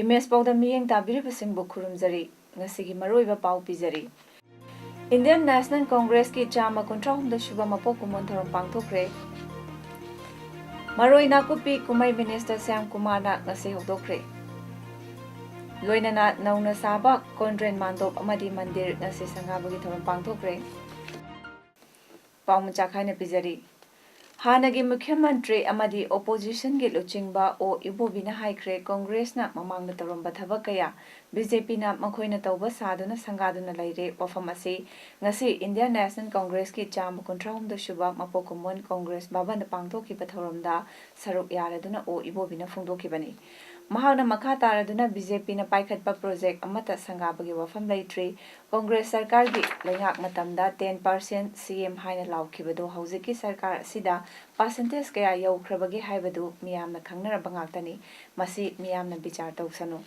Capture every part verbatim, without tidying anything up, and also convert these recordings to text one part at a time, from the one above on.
Image ꯄꯥꯎꯗ ꯃꯤꯠꯌꯦꯡ ꯇꯥꯕꯤꯔꯤꯕꯁꯤꯡꯕꯨ ꯈꯨꯔꯨꯝꯖꯔꯤ꯫ ꯉꯁꯤꯒꯤ ꯃꯔꯨꯑꯣꯏꯕ ꯄꯥꯎ ꯄꯤꯖꯔꯤ꯫ Indian National Congressꯀꯤ ꯆꯥꯝꯃ ꯀꯨꯟꯊ꯭ꯔꯥ ꯍꯨꯝꯗꯣꯏ ꯁꯨꯕ ꯃꯄꯣꯛ ꯀꯨꯝꯑꯣꯟ ꯊꯧꯔꯝ ꯄꯥꯡꯊꯣꯛꯈ꯭ꯔꯦ꯫ ꯃꯔꯣꯏ ꯅꯥꯀꯨꯞꯄꯤ ꯀꯨꯝꯍꯩ Minister ꯁ꯭ꯌꯥꯝ ꯀꯨꯃꯥꯔꯅ ꯉꯁꯤ ꯍꯧꯗꯣꯛꯈ꯭ꯔꯦ꯫ ꯂꯣꯏꯅꯅ ꯅꯧꯅ ꯁꯥꯕ ꯀꯣꯟꯗ꯭ꯔꯦꯟ ꯃꯥꯟꯗꯣꯞ ꯑꯃꯗꯤ ꯃꯟꯗꯤꯔ ꯉꯁꯤ ꯁꯪꯒꯥꯕꯒꯤ ꯊꯧꯔꯝ ꯄꯥꯡꯊꯣꯛꯈ꯭ꯔꯦ꯫ ꯄꯥꯎ ꯃꯆꯥ ꯈꯥꯏꯅ ꯄꯤꯖꯔꯤ꯫ ꯍꯥꯟꯅꯒꯤ ꯃꯨꯈ꯭ꯌ ꯃꯟꯇ꯭ꯔꯤ ꯑꯃꯗꯤ oppositionꯒꯤ ꯂꯨꯆꯤꯡꯕ ꯑꯣ ꯏꯕꯣꯕꯤꯅ ꯍꯥꯏꯈ꯭ꯔꯦ, ꯀꯣꯡꯒ꯭ꯔꯦꯁꯅ ꯃꯃꯥꯡꯗ ꯇꯧꯔꯝꯕ ꯊꯕꯛ ꯀꯌꯥ BJPꯅ ꯃꯈꯣꯏꯅ ꯇꯧꯕ ꯁꯥꯗꯨꯅ ꯁꯪꯒꯥꯗꯨꯅ ꯂꯩꯔꯦ꯫ ꯋꯥꯐꯝ ꯑꯁꯤ ꯉꯁꯤ Indian National Congressꯀꯤ ꯆꯥꯝꯃ ꯀꯨꯟꯊ꯭ꯔꯥ ꯍꯨꯝꯗꯣꯏ ꯁꯨꯕ ꯃꯄꯣꯛ ꯀꯨꯝꯑꯣꯟ ꯀꯣꯡꯒ꯭ꯔꯦꯁ ꯚꯕꯟꯗ ꯄꯥꯡꯊꯣꯛꯈꯤꯕ ꯊꯧꯔꯝꯗ ꯁꯔꯨꯛ ꯌꯥꯔꯗꯨꯅ ꯑꯣ ꯏꯕꯣꯕꯤꯅ ꯐꯣꯡꯗꯣꯛꯈꯤꯕꯅꯤ꯫ ꯃꯍꯥꯛꯅ ꯃꯈꯥ ꯇꯥꯔꯗꯨꯅ BJPꯅ ꯄꯥꯏꯈꯠꯄ project ꯑꯃꯠꯇ ꯁꯪꯒꯥꯕꯒꯤ ꯋꯥꯐꯝ ꯂꯩꯇ꯭ꯔꯤ꯫ ꯀꯣꯡꯒ꯭ꯔꯦꯁ ꯁꯔꯀꯥꯔꯒꯤ ꯂꯩꯉꯥꯛ ꯃꯇꯝꯗ ten percent CM ꯍꯥꯏꯅ ꯂꯥꯎꯈꯤꯕꯗꯨ ꯍꯧꯖꯤꯛꯀꯤ ꯁꯔꯀꯥꯔ ꯑꯁꯤꯗ percentage ꯀꯌꯥ ꯌꯧꯈ꯭ꯔꯕꯒꯦ ꯍꯥꯏꯕꯗꯨ ꯃꯤꯌꯥꯝꯅ ꯈꯪꯅꯔꯕ ꯉꯥꯛꯇꯅꯤ꯫ ꯃꯁꯤ ꯃꯤꯌꯥꯝꯅ ꯕꯤꯆꯥꯔ ꯇꯧꯁꯅꯨ꯫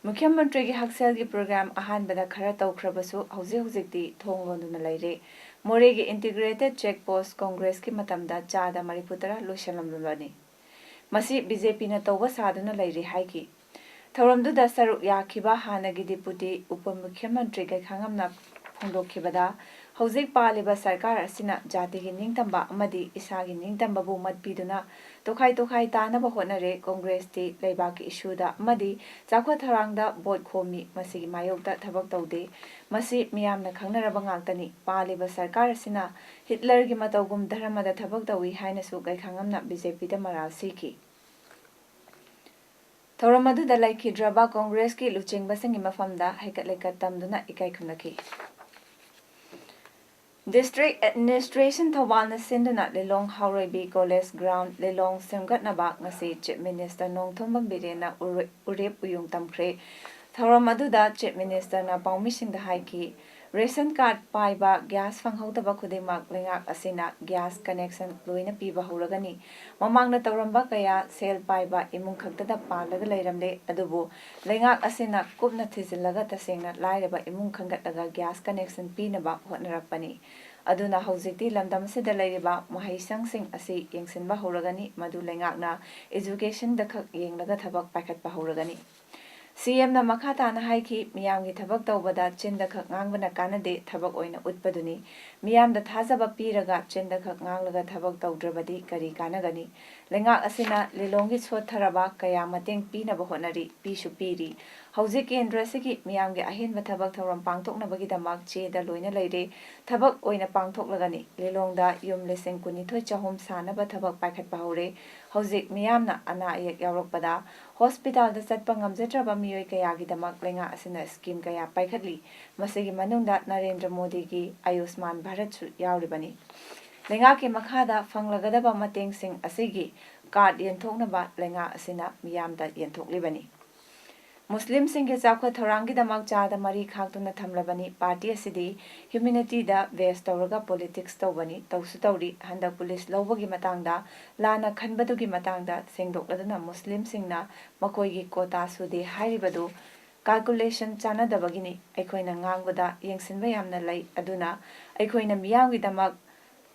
ꯃꯨꯈ꯭ꯌ ꯃꯟꯇ꯭ꯔꯤꯒꯤ ꯍꯛꯁꯦꯜꯒꯤ program ꯑꯍꯥꯟꯕꯗ ꯈꯔ ꯇꯧꯈ꯭ꯔꯕꯁꯨ ꯍꯧꯖꯤꯛ ꯍꯧꯖꯤꯛꯇꯤ ꯊꯣꯡ ꯂꯣꯟꯗꯨꯅ ꯂꯩꯔꯦ꯫ ꯃꯣꯔꯦꯒꯤ integrated check post ꯀꯣꯡꯒ꯭ꯔꯦꯁꯀꯤ ꯃꯇꯝꯗ ꯆꯥꯗ ꯃꯔꯤꯐꯨ ꯇꯔꯥ ꯂꯣꯏꯁꯤꯜꯂꯝꯂꯕꯅꯤ꯫ ꯃꯁꯤ BJPꯅ ꯇꯧꯕ ꯁꯥꯗꯨꯅ ꯂꯩꯔꯤ ꯍꯥꯏꯈꯤ꯫ ꯊꯧꯔꯝꯗꯨꯗ ꯁꯔꯨꯛ ꯌꯥꯈꯤꯕ ꯍꯥꯟꯅꯒꯤ Deputy ꯎꯄ ꯃꯨꯈ꯭ꯌ ꯃꯟꯇ꯭ꯔꯤ ꯒꯩꯈꯥꯉꯝꯅ ꯐꯣꯡꯗꯣꯛꯈꯤꯕꯗ, ꯍꯧꯖꯤꯛ ꯄꯥꯜꯂꯤꯕ ꯁꯔꯀꯥꯔ ꯑꯁꯤꯅ ꯖꯥꯇꯤꯒꯤ ꯅꯤꯡꯇꯝꯕ ꯑꯃꯗꯤ ꯏꯁꯥꯒꯤ ꯅꯤꯡꯇꯝꯕꯕꯨ ꯃꯠ ꯄꯤꯗꯨꯅ ꯇꯣꯈꯥꯏ ꯇꯣꯈꯥꯏ ꯇꯥꯅꯕ ꯍꯣꯠꯅꯔꯦ꯫ ꯀꯣꯡꯒ꯭ꯔꯦꯁꯇꯤ ꯂꯩꯕꯥꯛꯀꯤ issueꯗ ꯑꯃꯗꯤ ꯆꯥꯎꯈꯠ ꯊꯧꯔꯥꯡꯗ vote ꯈꯣꯝꯃꯤ꯫ ꯃꯁꯤꯒꯤ ꯃꯥꯌꯣꯛꯇ ꯊꯕꯛ ꯇꯧꯗꯦ꯫ ꯃꯁꯤ ꯃꯤꯌꯥꯝꯅ ꯈꯪꯅꯔꯕ ꯉꯥꯛꯇꯅꯤ꯫ ꯄꯥꯜꯂꯤꯕ ꯁꯔꯀꯥꯔ ꯑꯁꯤꯅ ꯍꯤꯠꯂꯔꯒꯤ ꯃꯇꯧꯒꯨꯝ ꯙꯔꯃꯗ ꯊꯕꯛ ꯇꯧꯏ ꯍꯥꯏꯅꯁꯨ ꯒꯩꯈꯥꯉꯝꯅ BJPꯗ ꯃꯔꯥꯜ ꯁꯤꯈꯤ꯫ ꯊꯧꯔꯝ ꯑꯗꯨꯗ ꯂꯩꯈꯤꯗ꯭ꯔꯕ ꯀꯣꯡꯒ꯭ꯔꯦꯁꯀꯤ ꯂꯨꯆꯤꯡꯕꯁꯤꯡꯒꯤ ꯃꯐꯝꯗ ꯍꯩꯀꯠ ꯂꯩꯀꯠ ꯇꯝꯗꯨꯅ ꯏꯀꯥꯏ ꯈꯨꯝꯅꯈꯤ꯫ District Administration ꯊꯧꯕꯥꯜꯅ ꯁꯤꯟꯗꯨꯅ ꯂꯤꯂꯣꯡ ꯍꯥꯎꯔꯩꯕꯤ College Ground ꯂꯤꯂꯣꯡ ꯁꯦꯝꯒꯠꯅꯕ ꯉꯁꯤ Chief Minister ꯅꯣꯡꯊꯣꯝꯕꯝ ꯕꯤꯔꯦꯟꯅ ꯎꯔꯦ-, ꯎꯔꯦꯞ ꯎꯌꯨꯡ ꯇꯝꯈ꯭ꯔꯦ꯫ ꯊꯧꯔꯝ ꯑꯗꯨꯗ Chief Minister ꯅ ꯄꯥꯎꯃꯤꯁꯤꯡꯗ ꯍꯥꯏꯈꯤ, ration card ꯄꯥꯏꯕ gas ꯐꯪꯍꯧꯗꯕ ꯈꯨꯗꯤꯡꯃꯛ ꯂꯩꯉꯥꯛ ꯑꯁꯤꯅ gas connection ꯂꯣꯏꯅ ꯄꯤꯕ ꯍꯧꯔꯒꯅꯤ꯫ ꯃꯃꯥꯡꯗ ꯇꯧꯔꯝꯕ ꯀꯌꯥ ꯁꯦꯜ ꯄꯥꯏꯕ ꯏꯃꯨꯡ ꯈꯛꯇꯗ ꯄꯥꯜꯂꯒ ꯂꯩꯔꯝꯂꯦ, ꯑꯗꯨꯕꯨ ꯂꯩꯉꯥꯛ ꯑꯁꯤꯅ ꯀꯨꯞꯅ ꯊꯤꯖꯤꯜꯂꯒ ꯇꯁꯦꯡꯅ ꯂꯥꯏꯔꯕ ꯏꯃꯨꯡ ꯈꯟꯒꯠꯂꯒ gas connection ꯄꯤꯅꯕ ꯍꯣꯠꯅꯔꯛꯄꯅꯤ꯫ ꯑꯗꯨꯅ ꯍꯧꯖꯤꯛꯇꯤ ꯂꯝꯗꯝ ꯑꯁꯤꯗ ꯂꯩꯔꯤꯕ ꯃꯍꯩꯁꯪꯁꯤꯡ ꯑꯁꯤ ꯌꯦꯡꯁꯤꯟꯕ ꯍꯧꯔꯒꯅꯤ, ꯃꯗꯨ ꯂꯩꯉꯥꯛꯅ education ꯗ ꯈꯛ ꯌꯦꯡꯂꯒ ꯊꯕꯛ ꯄꯥꯏꯈꯠꯄ ꯍꯧꯔꯒꯅꯤ꯫ C M ꯅ ꯃꯈꯥ ꯇꯥꯅ ꯍꯥꯏꯈꯤ, ꯃꯤꯌꯥꯝꯒꯤ ꯊꯕꯛ ꯇꯧꯕꯗ ꯆꯤꯟꯗ ꯈꯛ ꯉꯥꯡꯕꯅ ꯀꯥꯟꯅꯗꯦ, ꯊꯕꯛ ꯑꯣꯏꯅ ꯎꯠꯄꯗꯨꯅꯤ꯫ ꯃꯤꯌꯥꯝꯗ ꯊꯥꯖꯕ ꯄꯤꯔꯒ ꯆꯤꯟꯗ ꯈꯛ ꯉꯥꯡꯂꯒ ꯊꯕꯛ ꯇꯧꯗ꯭ꯔꯕꯗꯤ ꯀꯔꯤ ꯀꯥꯟꯅꯒꯅꯤ? ꯂꯩꯉꯥꯛ ꯑꯁꯤꯅ ꯂꯤꯂꯣꯡꯒꯤ ꯁꯣꯠꯊꯔꯕ ꯀꯌꯥ ꯃꯇꯦꯡ ꯄꯤꯅꯕ ꯍꯣꯠꯅꯔꯤ, ꯄꯤꯁꯨ ꯄꯤꯔꯤ꯫ ꯍꯧꯖꯤꯛ ꯀꯦꯟꯗ꯭ꯔ ꯑꯁꯤꯒꯤ ꯃꯤꯌꯥꯝꯒꯤ ꯑꯍꯦꯟꯕ ꯊꯕꯛ ꯊꯧꯔꯝ ꯄꯥꯡꯊꯣꯛꯅꯕꯒꯤꯗꯃꯛ ꯆꯦꯗ ꯂꯣꯏꯅ ꯂꯩꯔꯦ꯫ ꯊꯕꯛ ꯑꯣꯏꯅ ꯄꯥꯡꯊꯣꯛꯂꯒꯅꯤ꯫ ꯂꯤꯂꯣꯡꯗ ꯌꯨꯝ ꯂꯤꯁꯤꯡ ꯀꯨꯟꯅꯤꯊꯣꯏ ꯆꯍꯨꯝ ꯁꯥꯅꯕ ꯊꯕꯛ ꯄꯥꯏꯈꯠꯄ ꯍꯧꯔꯦ꯫ ꯍꯧꯖꯤꯛ ꯃꯤꯌꯥꯝꯅ ꯑꯅꯥ ꯑꯌꯦꯛ ꯌꯥꯎꯔꯛꯄꯗ hospital ꯗ ꯆꯠꯄ ꯉꯝꯖꯗ꯭ꯔꯕ ꯃꯤꯑꯣꯏ ꯀꯌꯥꯒꯤꯗꯃꯛ ꯂꯩꯉꯥꯛ ꯑꯁꯤꯅ scheme ꯀꯌꯥ ꯄꯥꯏꯈꯠꯂꯤ꯫ ꯃꯁꯤꯒꯤ ꯃꯅꯨꯡꯗ ꯅꯔꯦꯟꯗ꯭ꯔ ꯃꯣꯗꯤꯒꯤ ꯑꯌꯨꯁꯃꯥꯟ ꯚꯥꯔꯠꯁꯨ ꯌꯥꯎꯔꯤꯕꯅꯤ꯫ ꯂꯩꯉꯥꯛꯀꯤ ꯃꯈꯥꯗ ꯐꯪꯂꯒꯗꯕ ꯃꯇꯦꯡꯁꯤꯡ ꯑꯁꯤꯒꯤ card ꯌꯦꯟꯊꯣꯛꯅꯕ ꯂꯩꯉꯥꯛ ꯑꯁꯤꯅ ꯃꯤꯌꯥꯝꯗ ꯌꯦꯟꯊꯣꯛꯂꯤꯕꯅꯤ꯫ ꯃꯨꯁꯂꯤꯝꯁꯤꯡꯒꯤ ꯆꯥꯎꯈꯠ ꯊꯧꯔꯥꯡꯒꯤꯗꯃꯛ ꯆꯥꯗ ꯃꯔꯤ ꯈꯥꯛꯇꯨꯅ ꯊꯝꯂꯕꯅꯤ꯫ Party ꯑꯁꯤꯗꯤ humanity ꯗ base ꯇꯧꯔꯒ politics ꯇꯧꯕꯅꯤ, ꯇꯧꯁꯨ ꯇꯧꯔꯤ꯫ ꯍꯟꯗꯛ police ꯂꯧꯕꯒꯤ ꯃꯇꯥꯡꯗ ꯂꯥꯟꯅ ꯈꯟꯕꯗꯨꯒꯤ ꯃꯇꯥꯡꯗ ꯁꯦꯡꯗꯣꯛꯂꯗꯨꯅ ꯃꯨꯁꯂꯤꯝꯁꯤꯡꯅ ꯃꯈꯣꯏꯒꯤ quota ꯁꯨꯗꯦ ꯍꯥꯏꯔꯤꯕꯗꯨ calculation ꯆꯥꯟꯅꯗꯕꯒꯤꯅꯤ꯫ ꯑꯩꯈꯣꯏꯅ ꯉꯥꯡꯕꯗ ꯌꯦꯡꯁꯤꯟꯕ ꯌꯥꯝꯅ ꯂꯩ, ꯑꯗꯨꯅ ꯑꯩꯈꯣꯏꯅ ꯃꯤꯌꯥꯝꯒꯤꯗꯃꯛ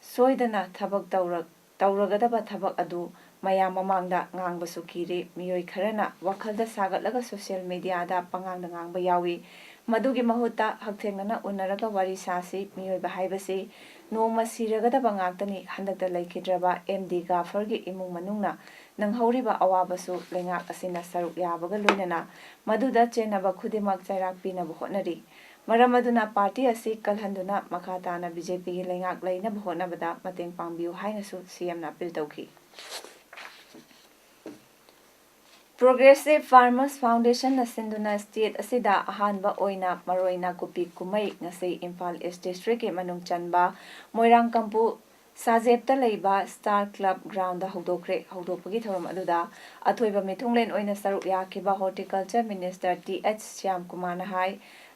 ꯁꯣꯏꯗꯅ ꯊꯕꯛ ꯇꯧꯔ-, ꯇꯧꯔꯒꯗꯕ ꯊꯕꯛ ꯑꯗꯨ ꯃꯌꯥꯝ ꯃꯃꯥꯡꯗ ꯉꯥꯡꯕꯁꯨ ꯀꯤꯔꯦ꯫ ꯃꯤꯑꯣꯏ ꯈꯔꯅ ꯋꯥꯈꯜꯗ ꯁꯥꯒꯠꯂꯒ social media ꯗ ꯄꯉꯥꯡꯗ ꯉꯥꯡꯕ ꯌꯥꯎꯏ꯫ ꯃꯗꯨꯒꯤ ꯃꯍꯨꯠꯇ ꯍꯛꯊꯦꯡꯅꯅ ꯎꯅꯔꯒ ꯋꯥꯔꯤ ꯁꯥꯁꯤ꯫ ꯃꯤꯑꯣꯏꯕ ꯍꯥꯏꯕꯁꯤ ꯅꯣꯡꯃ ꯁꯤꯔꯒꯗꯕ ꯉꯥꯛꯇꯅꯤ꯫ ꯍꯟꯗꯛꯇ ꯂꯩꯈꯤꯗ꯭ꯔꯕ M D ꯒꯥꯐꯔꯒꯤ ꯏꯃꯨꯡ ꯃꯅꯨꯡꯅ ꯅꯪꯍꯧꯔꯤꯕ ꯑꯋꯥꯕꯁꯨ ꯂꯩꯉꯥꯛ ꯑꯁꯤꯅ ꯁꯔꯨꯛ ꯌꯥꯕꯒ ꯂꯣꯏꯅꯅ ꯃꯗꯨꯗ ꯆꯦꯟꯅꯕ ꯈꯨꯗꯤꯡꯃꯛ ꯆꯩꯔꯥꯛ ꯄꯤꯅꯕ ꯍꯣꯠꯅꯔꯤ꯫ ꯃꯔꯝ ꯑꯗꯨꯅ party ꯑꯁꯤ ꯀꯜꯍꯟꯗꯨꯅ ꯃꯈꯥ ꯇꯥꯅ B J P ꯒꯤ ꯂꯩꯉꯥꯛ ꯂꯩꯅꯕ ꯍꯣꯠꯅꯕꯗ ꯃꯇꯦꯡ ꯄꯥꯡꯕꯤꯌꯨ ꯍꯥꯏꯅꯁꯨ C M ꯅ appeal ꯇꯧꯈꯤ꯫ Progressive Farmers Foundation ꯅ ꯁꯤꯟꯗꯨꯅ state ꯑꯁꯤꯗ ꯑꯍꯥꯟꯕ ꯑꯣꯏꯅ ꯃꯔꯣꯏ ꯅꯥꯀꯨꯞꯄꯤ ꯀꯨꯝꯍꯩ ꯉꯁꯤ ꯏꯝꯐꯥꯜ East District ꯀꯤ ꯃꯅꯨꯡ ꯆꯟꯕ ꯃꯣꯏꯔꯥꯡꯀꯝꯄꯨ ꯁꯥꯖꯦꯞꯇ ꯂꯩꯕ ꯁ꯭ꯇꯥꯔ ꯀ꯭ꯂꯕ ꯒ꯭ꯔꯥꯎꯟꯗ ꯍꯧꯗꯣꯛꯈ꯭ꯔꯦ꯫ ꯍꯧꯗꯣꯛꯄꯒꯤ ꯊꯧꯔꯝ ꯑꯗꯨꯗ ꯑꯊꯣꯏꯕ ꯃꯤꯊꯨꯡꯂꯦꯟ ꯑꯣꯏꯅ ꯁꯔꯨꯛ ꯌꯥꯈꯤꯕ ꯍꯣꯔꯇꯤꯀꯜꯆꯔ ꯃꯤꯅꯤꯁꯇꯔ ꯇꯤ ꯑꯩꯆ ꯁ꯭ꯌꯥꯝꯀꯨꯃꯥꯔꯅ ꯍꯥꯏ,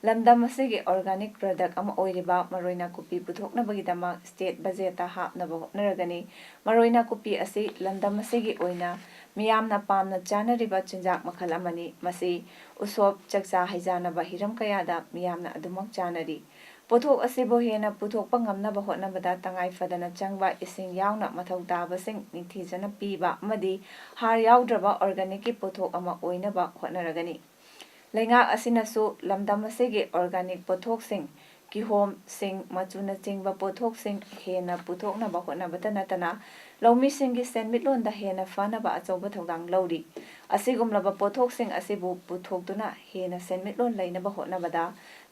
ꯂꯝꯗꯝ ꯑꯁꯤꯒꯤ ꯑꯣꯔꯒꯥꯅꯤꯛ ꯄ꯭ꯔꯗꯛ ꯑꯃ ꯑꯣꯏꯔꯤꯕ ꯃꯔꯣꯏ ꯅꯥꯀꯨꯞꯄꯤ ꯄꯨꯊꯣꯛꯅꯕꯒꯤꯗꯃꯛ ꯁ꯭ꯇꯦꯠ ꯕꯖꯦꯠꯇ ꯍꯥꯞꯅꯕ ꯍꯣꯠꯅꯔꯒꯅꯤ꯫ ꯃꯔꯣꯏ ꯅꯥꯀꯨꯞꯄꯤ ꯑꯁꯤ ꯂꯝꯗꯝ ꯑꯁꯤꯒꯤ ꯑꯣꯏꯅ ꯃꯤꯌꯥꯝꯅ ꯄꯥꯝꯅ ꯆꯥꯅꯔꯤꯕ ꯆꯤꯟꯖꯥꯛ ꯃꯈꯜ ꯑꯃꯅꯤ꯫ ꯃꯁꯤ ꯎꯁꯣꯞ, ꯆꯥꯛꯆꯥ ꯍꯩꯖꯥꯅꯕ ꯍꯤꯔꯝ ꯀꯌꯥꯗ ꯃꯤꯌꯥꯝꯅ ꯑꯗꯨꯃꯛ ꯆꯥꯅꯔꯤ꯫ ꯄꯣꯠꯊꯣꯛ ꯑꯁꯤꯕꯨ ꯍꯦꯟꯅ ꯄꯨꯊꯣꯛꯄ ꯉꯝꯅꯕ ꯍꯣꯠꯅꯕꯗ ꯇꯉꯥꯏ ꯐꯗꯅ ꯆꯪꯕ ꯏꯁꯤꯡ ꯌꯥꯎꯅ ꯃꯊꯧ ꯇꯥꯕꯁꯤꯡ ꯅꯤꯡꯊꯤꯖꯅ ꯄꯤꯕ ꯑꯃꯗꯤ ꯍꯥꯔ ꯌꯥꯎꯗ꯭ꯔꯕ ꯑꯣꯔꯒꯥꯅꯤꯛꯀꯤ ꯄꯣꯠꯊꯣꯛ ꯑꯃ ꯑꯣꯏꯅꯕ ꯍꯣꯠꯅꯔꯒꯅꯤ꯫ ꯂꯩꯉꯥꯛ ꯑꯁꯤꯅꯁꯨ ꯂꯝꯗꯝ ꯑꯁꯤꯒꯤ ꯑꯣꯔꯒꯥꯅꯤꯛ ꯄꯣꯠꯊꯣꯛꯁꯤꯡ, ꯀꯤꯍꯣꯝ, ꯁꯤꯡ, ꯃꯆꯨꯅꯆꯤꯡꯕ ꯄꯣꯠꯊꯣꯛꯁꯤꯡ ꯍꯦꯟꯅ ꯄꯨꯊꯣꯛꯅꯕ ꯍꯣꯠꯅꯕꯇ ꯅꯠꯇꯅ ꯂꯧꯃꯤꯁꯤꯡꯒꯤ ꯁꯦꯟꯃꯤꯠꯂꯣꯟꯗ ꯍꯦꯟꯅ ꯐꯅꯕ ꯑꯆꯧꯕ ꯊꯧꯗꯥꯡ ꯂꯧꯔꯤ꯫ ꯑꯁꯤꯒꯨꯝꯂꯕ ꯄꯣꯠꯊꯣꯛꯁꯤꯡ ꯑꯁꯤꯕꯨ ꯄꯨꯊꯣꯛꯇꯨꯅ ꯍꯦꯟꯅ ꯁꯦꯟꯃꯤꯠꯂꯣꯟ ꯂꯩꯅꯕ ꯍꯣꯠꯅꯕꯗ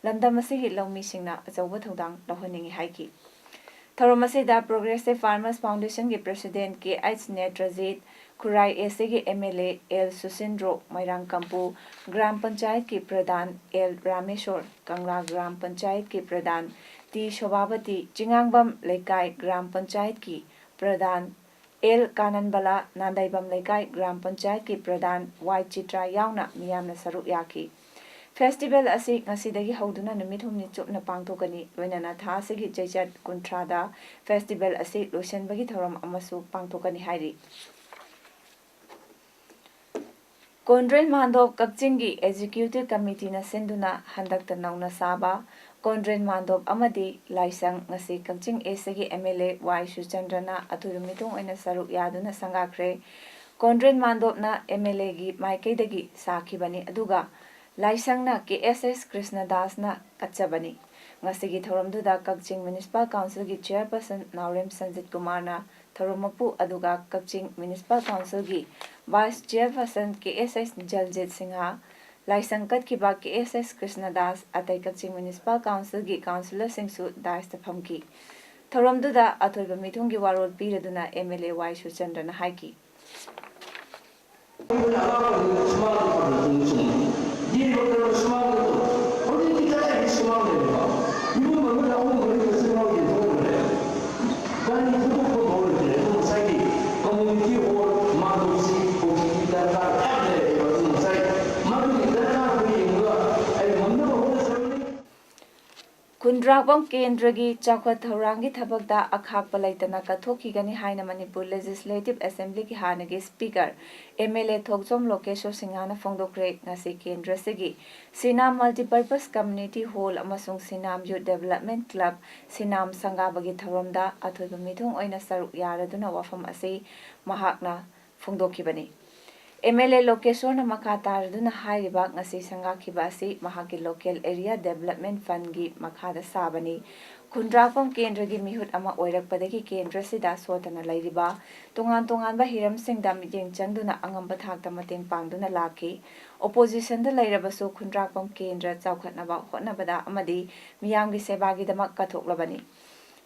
ꯂꯝꯗꯝ ꯑꯁꯤꯒꯤ ꯂꯧꯃꯤꯁꯤꯡꯅ ꯑꯆꯧꯕ ꯊꯧꯗꯥꯡ ꯂꯧꯍꯟꯅꯤꯡꯏ ꯍꯥꯏꯈꯤ꯫ ꯊꯧꯔꯝ ꯑꯁꯤꯗ Progressive Farmers Foundationꯒꯤ President K H Netrajit, Khurai S ꯑꯦꯒꯤ M L A L Susindro, Moirang Kampu Gram ꯄꯟꯆꯥꯌꯠꯀꯤ ꯄ꯭ꯔꯙꯥꯟ ꯑꯦꯜ ꯔꯥꯃꯦꯁꯣꯔ, ꯀꯪꯂꯥ ꯒ꯭ꯔꯥꯝ ꯄꯟꯆꯥꯌꯠꯀꯤ ꯄ꯭ꯔꯙꯥꯟ ꯇꯤ ꯁꯣꯚꯥꯕꯇꯤ, ꯆꯤꯉꯥꯡꯕꯝ ꯂꯩꯀꯥꯏ ꯒ꯭ꯔꯥꯝ ꯄꯟꯆꯥꯌꯠꯀꯤ ꯄ꯭ꯔꯙꯥꯟ ꯑꯦꯜ ꯀꯥꯅꯟꯕꯂꯥ, ꯅꯥꯟꯗꯥꯏꯕꯝ ꯂꯩꯀꯥꯏ ꯒ꯭ꯔꯥꯝ ꯄꯟꯆꯥꯌꯠꯀꯤ ꯄ꯭ꯔꯙꯥꯟ ꯋꯥꯏ ꯆꯤꯇ꯭ꯔꯥ ꯌꯥꯎꯅ ꯃꯤꯌꯥꯝꯅ ꯁꯔꯨꯛ ꯌꯥꯈꯤ꯫ ꯐꯦꯁꯇꯤꯚꯦꯜ ꯑꯁꯤ ꯉꯁꯤꯗꯒꯤ ꯍꯧꯗꯨꯅ ꯅꯨꯃꯤꯠ ꯍꯨꯝꯅꯤ ꯆꯨꯞꯅ ꯄꯥꯡꯊꯣꯛꯀꯅꯤ꯫ ꯂꯣꯏꯅꯅ ꯊꯥ ꯑꯁꯤꯒꯤ ꯆꯩꯆꯠ ꯀꯨꯟꯊ꯭ꯔꯥꯗ ꯐꯦꯁꯇꯤꯚꯦꯜ ꯑꯁꯤ ꯂꯣꯏꯁꯤꯟꯕꯒꯤ ꯊꯧꯔꯝ ꯑꯃꯁꯨ ꯄꯥꯡꯊꯣꯛꯀꯅꯤ ꯍꯥꯏꯔꯤ꯫ ꯀꯣꯟꯗ꯭ꯔꯦꯟ ꯃꯥꯟꯗꯣꯞ ꯀꯛꯆꯤꯡꯒꯤ ꯑꯦꯛꯖꯤꯀ꯭ꯌꯨꯇꯤꯚ ꯀꯃꯤꯇꯤꯅ ꯁꯤꯟꯗꯨꯅ ꯍꯟꯗꯛꯇ ꯅꯧꯅ ꯁꯥꯕ ꯀꯣꯟꯗ꯭ꯔꯦꯟ ꯃꯥꯟꯗꯣꯞ ꯑꯃꯗꯤ ꯂꯥꯏꯁꯪ ꯉꯁꯤ ꯀꯛꯆꯤꯡ ꯑꯦꯁ ꯑꯦꯒꯤ ꯑꯦꯝ ꯑꯦꯜ ꯑꯦ ꯋꯥꯏ ꯁꯨꯆꯟꯗ꯭ꯔꯅ ꯑꯊꯣꯏꯕ ꯃꯤꯊꯨꯡ ꯑꯣꯏꯅ ꯁꯔꯨꯛ ꯌꯥꯗꯨꯅ ꯁꯪꯒꯥꯈ꯭ꯔꯦ꯫ ꯀꯣꯟꯗ꯭ꯔꯦꯟ ꯃꯥꯟꯗꯣꯞꯅ ꯑꯦꯝ ꯑꯦꯜ ꯑꯦꯒꯤ ꯃꯥꯏꯀꯩꯗꯒꯤ ꯁꯥꯈꯤꯕꯅꯤ, ꯑꯗꯨꯒ ꯂꯥꯏꯁꯪꯅ ꯀꯦ ꯑꯦꯁ ꯑꯦꯁ ꯀ꯭ꯔꯤꯁꯅꯗꯥꯁꯅ ꯀꯠꯆꯕꯅꯤ꯫ ꯉꯁꯤꯒꯤ ꯊꯧꯔꯝꯗꯨꯗ ꯀꯛꯆꯤꯡ ꯃ꯭ꯌꯨꯅꯤꯁꯤꯄꯥꯜ ꯀꯥꯎꯟꯁꯤꯜꯒꯤ ꯆꯤꯌꯔꯄꯔꯁꯟ ꯅꯥꯎꯔꯦꯝ ꯁꯟꯖꯤꯠ ꯀꯨꯃꯥꯔꯅ ꯊꯧꯔꯝ ꯃꯄꯨ, ꯑꯗꯨꯒ ꯀꯛꯆꯤꯡ ꯃ꯭ꯌꯨꯅꯤꯁꯤꯄꯥꯜ ꯀꯥꯎꯟꯁꯤꯜꯒꯤ ꯚꯥꯏꯁ ꯆꯤꯌꯔꯄꯔꯁꯟ ꯀꯦ ꯑꯦꯁ ꯑꯦꯁ ꯖꯜꯖꯤꯠ ꯁꯤꯡꯍ, ꯂꯥꯏꯁꯪ ꯀꯠꯈꯤꯕ ꯀꯦ ꯑꯦꯁ ꯑꯦꯁ ꯀ꯭ꯔꯤꯁꯅꯗꯥꯁ, ꯑꯇꯩ ꯀꯛꯆꯤꯡ ꯃ꯭ꯌꯨꯅꯤꯁꯤꯄꯥꯜ ꯀꯥꯎꯟꯁꯤꯜꯒꯤ ꯀꯥꯎꯟꯁꯤꯂꯔꯁꯤꯡꯁꯨ ꯗꯥꯏꯁꯇ ꯐꯝꯈꯤ꯫ ꯊꯧꯔꯝꯗꯨꯗ ꯑꯊꯣꯏꯕ ꯃꯤꯊꯨꯡꯒꯤ ꯋꯥꯔꯣꯜ ꯄꯤꯔꯗꯨꯅ ꯑꯦꯝ ꯑꯦꯜ ꯑꯦ ꯋꯥꯏ ꯁꯨꯆꯟꯗ꯭ꯔꯅ ꯍꯥꯏꯈꯤ꯫ ꯑꯩꯈꯣꯏꯅ ꯑꯉꯥꯡ ꯑꯣꯏꯔꯤꯉꯩꯗ ꯁꯨꯃꯥꯡꯗ ꯄꯥꯝꯅ ꯇꯣꯡꯕ ꯆꯨꯝꯃꯤ꯫ ꯌꯦꯡꯕ ꯃꯇꯝꯗ ꯁꯨꯃꯥꯡꯗ ꯇꯣꯡ-, ꯍꯧꯖꯤꯛꯇꯤ ꯀꯗꯥꯏꯗꯒꯤ ꯁꯨꯃꯥꯡ ꯂꯩꯔꯤꯕ? ꯏꯃꯨꯡ ꯃꯅꯨꯡꯗ ꯑꯍꯨꯝ ꯃꯔꯤ ꯃꯆꯤꯟ ꯃꯅꯥꯎ ꯌꯦꯟꯊꯣꯛꯈ꯭ꯔꯦ꯫ ꯒꯥꯔꯤ ꯈꯨꯟꯗ꯭ꯔꯥꯛꯄꯝ ꯀꯦꯟꯗ꯭ꯔꯒꯤ ꯆꯥꯎꯈꯠ ꯊꯧꯔꯥꯡꯒꯤ ꯊꯕꯛꯇ ꯑꯈꯥꯛꯄ ꯂꯩꯇꯅ ꯀꯠꯊꯣꯛꯈꯤꯒꯅꯤ ꯍꯥꯏꯅ ꯃꯅꯤꯄꯨꯔ ꯂꯦꯖꯤꯁꯂꯦꯇꯤꯚ ꯑꯦꯁꯦꯝꯕ꯭ꯂꯤꯒꯤ ꯍꯥꯟꯅꯒꯤ ꯁ꯭ꯄꯤꯀꯔ, ꯑꯦꯝ ꯑꯦꯜ ꯑꯦ ꯊꯣꯛꯆꯣꯝ ꯂꯣꯀꯦꯁꯣꯔ ꯁꯤꯡꯍꯥꯅ ꯐꯣꯡꯗꯣꯛꯈ꯭ꯔꯦ꯫ ꯉꯁꯤ ꯀꯦꯟꯗ꯭ꯔꯁꯤꯒꯤ ꯁꯤꯅꯥꯝ ꯃꯜꯇꯤꯄꯔꯄꯁ ꯀꯝꯃ꯭ꯌꯨꯅꯤꯇꯤ ꯍꯣꯜ ꯑꯃꯁꯨꯡ ꯁꯤꯅꯥꯝ ꯌꯨꯠ ꯗꯦꯕꯂꯞꯃꯦꯟꯠ ꯀ꯭ꯂꯕ, ꯁꯤꯅꯥꯝ ꯁꯪꯒꯥꯕꯒꯤ ꯊꯧꯔꯝꯗ ꯑꯊꯣꯏꯕ ꯃꯤꯊꯨꯡ ꯑꯣꯏꯅ ꯁꯔꯨꯛ ꯌꯥꯔꯗꯨꯅ ꯋꯥꯐꯝ ꯑꯁꯤ ꯃꯍꯥꯛꯅ ꯐꯣꯡꯗꯣꯛꯈꯤꯕꯅꯤ꯫ ꯑꯦꯝ ꯑꯦꯜ ꯑꯦ ꯂꯣꯀꯦꯁꯣꯔꯅ ꯃꯈꯥ ꯇꯥꯔꯗꯨꯅ ꯍꯥꯏꯔꯤꯕ ꯉꯁꯤ ꯁꯪꯒꯥꯈꯤꯕ ꯑꯁꯤ ꯃꯍꯥꯛꯀꯤ ꯂꯣꯀꯦꯜ ꯑꯦꯔꯤꯌꯥ ꯗꯦꯕꯂꯞꯃꯦꯟꯠ ꯐꯟꯒꯤ ꯃꯈꯥꯗ ꯁꯥꯕꯅꯤ꯫ ꯈꯨꯟꯗ꯭ꯔꯥꯛꯄꯝ ꯀꯦꯟꯗ꯭ꯔꯒꯤ ꯃꯤꯍꯨꯠ ꯑꯃ ꯑꯣꯏꯔꯛꯄꯗꯒꯤ ꯀꯦꯟꯗ꯭ꯔꯁꯤꯗ ꯁꯣꯠꯇꯅ ꯂꯩꯔꯤꯕ ꯇꯣꯉꯥꯟ ꯇꯣꯉꯥꯟꯕ ꯍꯤꯔꯝꯁꯤꯡꯗ ꯃꯤꯠꯌꯦꯡ ꯆꯪꯗꯨꯅ ꯑꯉꯝꯕ ꯊꯥꯛꯇ ꯃꯇꯦꯡ ꯄꯥꯡꯗꯨꯅ ꯂꯥꯛꯈꯤ꯫ ꯑꯣꯄꯣꯖꯤꯁꯟꯗ ꯂꯩꯔꯕꯁꯨ ꯈꯨꯟꯗ꯭ꯔꯥꯛꯄꯝ ꯀꯦꯟꯗ꯭ꯔ ꯆꯥꯎꯈꯠꯅꯕ ꯍꯣꯠꯅꯕꯗ ꯑꯃꯗꯤ ꯃꯤꯌꯥꯝꯒꯤ ꯁꯦꯕꯥꯒꯤꯗꯃꯛ ꯀꯠꯊꯣꯛꯂꯕꯅꯤ꯫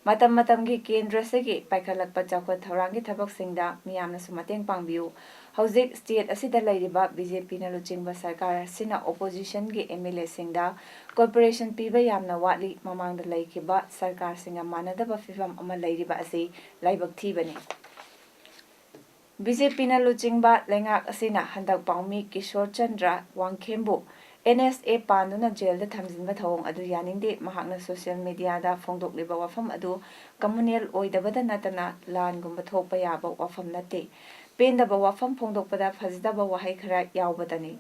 ꯃꯇꯝ ꯃꯇꯝꯒꯤ ꯀꯦꯟꯗ꯭ꯔꯁꯤꯒꯤ ꯄꯥꯏꯈꯠꯂꯛꯄ ꯆꯥꯎꯈꯠ ꯊꯧꯔꯥꯡꯒꯤ ꯊꯕꯛꯁꯤꯡꯗ ꯃꯤꯌꯥꯝꯅꯁꯨ ꯃꯇꯦꯡ ꯄꯥꯡꯕꯤꯌꯨ꯫ ꯍꯧꯖꯤꯛ ꯁ꯭ꯇꯦꯠ ꯑꯁꯤꯗ ꯂꯩꯔꯤꯕ ꯕꯤ ꯖꯦ ꯄꯤꯅ ꯂꯨꯆꯤꯡꯕ ꯁꯔꯀꯥꯔ ꯑꯁꯤꯅ ꯑꯣꯄꯣꯖꯤꯁꯟꯒꯤ ꯑꯦꯝ ꯑꯦꯜ ꯑꯦꯁꯤꯡꯗ ꯀꯣꯔꯄꯣꯔꯦꯁꯟ ꯄꯤꯕ ꯌꯥꯝꯅ ꯋꯥꯠꯂꯤ꯫ ꯃꯃꯥꯡꯗ ꯂꯩꯈꯤꯕ ꯁꯔꯀꯥꯔꯁꯤꯡꯒ ꯃꯥꯟꯅꯗꯕ ꯐꯤꯕꯝ ꯑꯃ ꯂꯩꯔꯤꯕ ꯑꯁꯤ ꯂꯥꯏꯕꯛ ꯊꯤꯕꯅꯤ꯫ ꯕꯤ ꯖꯦ ꯄꯤꯅ ꯂꯨꯆꯤꯡꯕ ꯂꯩꯉꯥꯛ ꯑꯁꯤꯅ ꯍꯟꯗꯛ ꯄꯥꯎꯃꯤ ꯀꯤꯁꯣꯔ ꯆꯟꯗ꯭ꯔ ꯋꯥꯡꯈꯦꯝꯕꯨ ꯑꯦꯟ ꯑꯦꯁ ꯑꯦ ꯄꯥꯟꯗꯨꯅ ꯖꯦꯜꯗ ꯊꯝꯖꯤꯟꯕ ꯊꯧꯑꯣꯡ ꯑꯗꯨ ꯌꯥꯅꯤꯡꯗꯦ꯫ ꯃꯍꯥꯛꯅ ꯁꯣꯁꯤꯌꯦꯜ ꯃꯤꯗꯤꯌꯥꯗ ꯐꯣꯡꯗꯣꯛꯂꯤꯕ ꯋꯥꯐꯝ ꯑꯗꯨ ꯀꯝꯃꯨꯅꯦꯜ ꯑꯣꯏꯗꯕꯗ ꯅꯠꯇꯅ ꯂꯥꯟꯒꯨꯝꯕ ꯊꯣꯛꯄ ꯌꯥꯕ ꯋꯥꯐꯝ ꯅꯠꯇꯦ꯫ ꯄꯦꯟꯗꯕ ꯋꯥꯐꯝ ꯐꯣꯡꯗꯣꯛꯄꯗ ꯐꯖꯗꯕ ꯋꯥꯍꯩ ꯈꯔ ꯌꯥꯎꯕꯇꯅꯤ꯫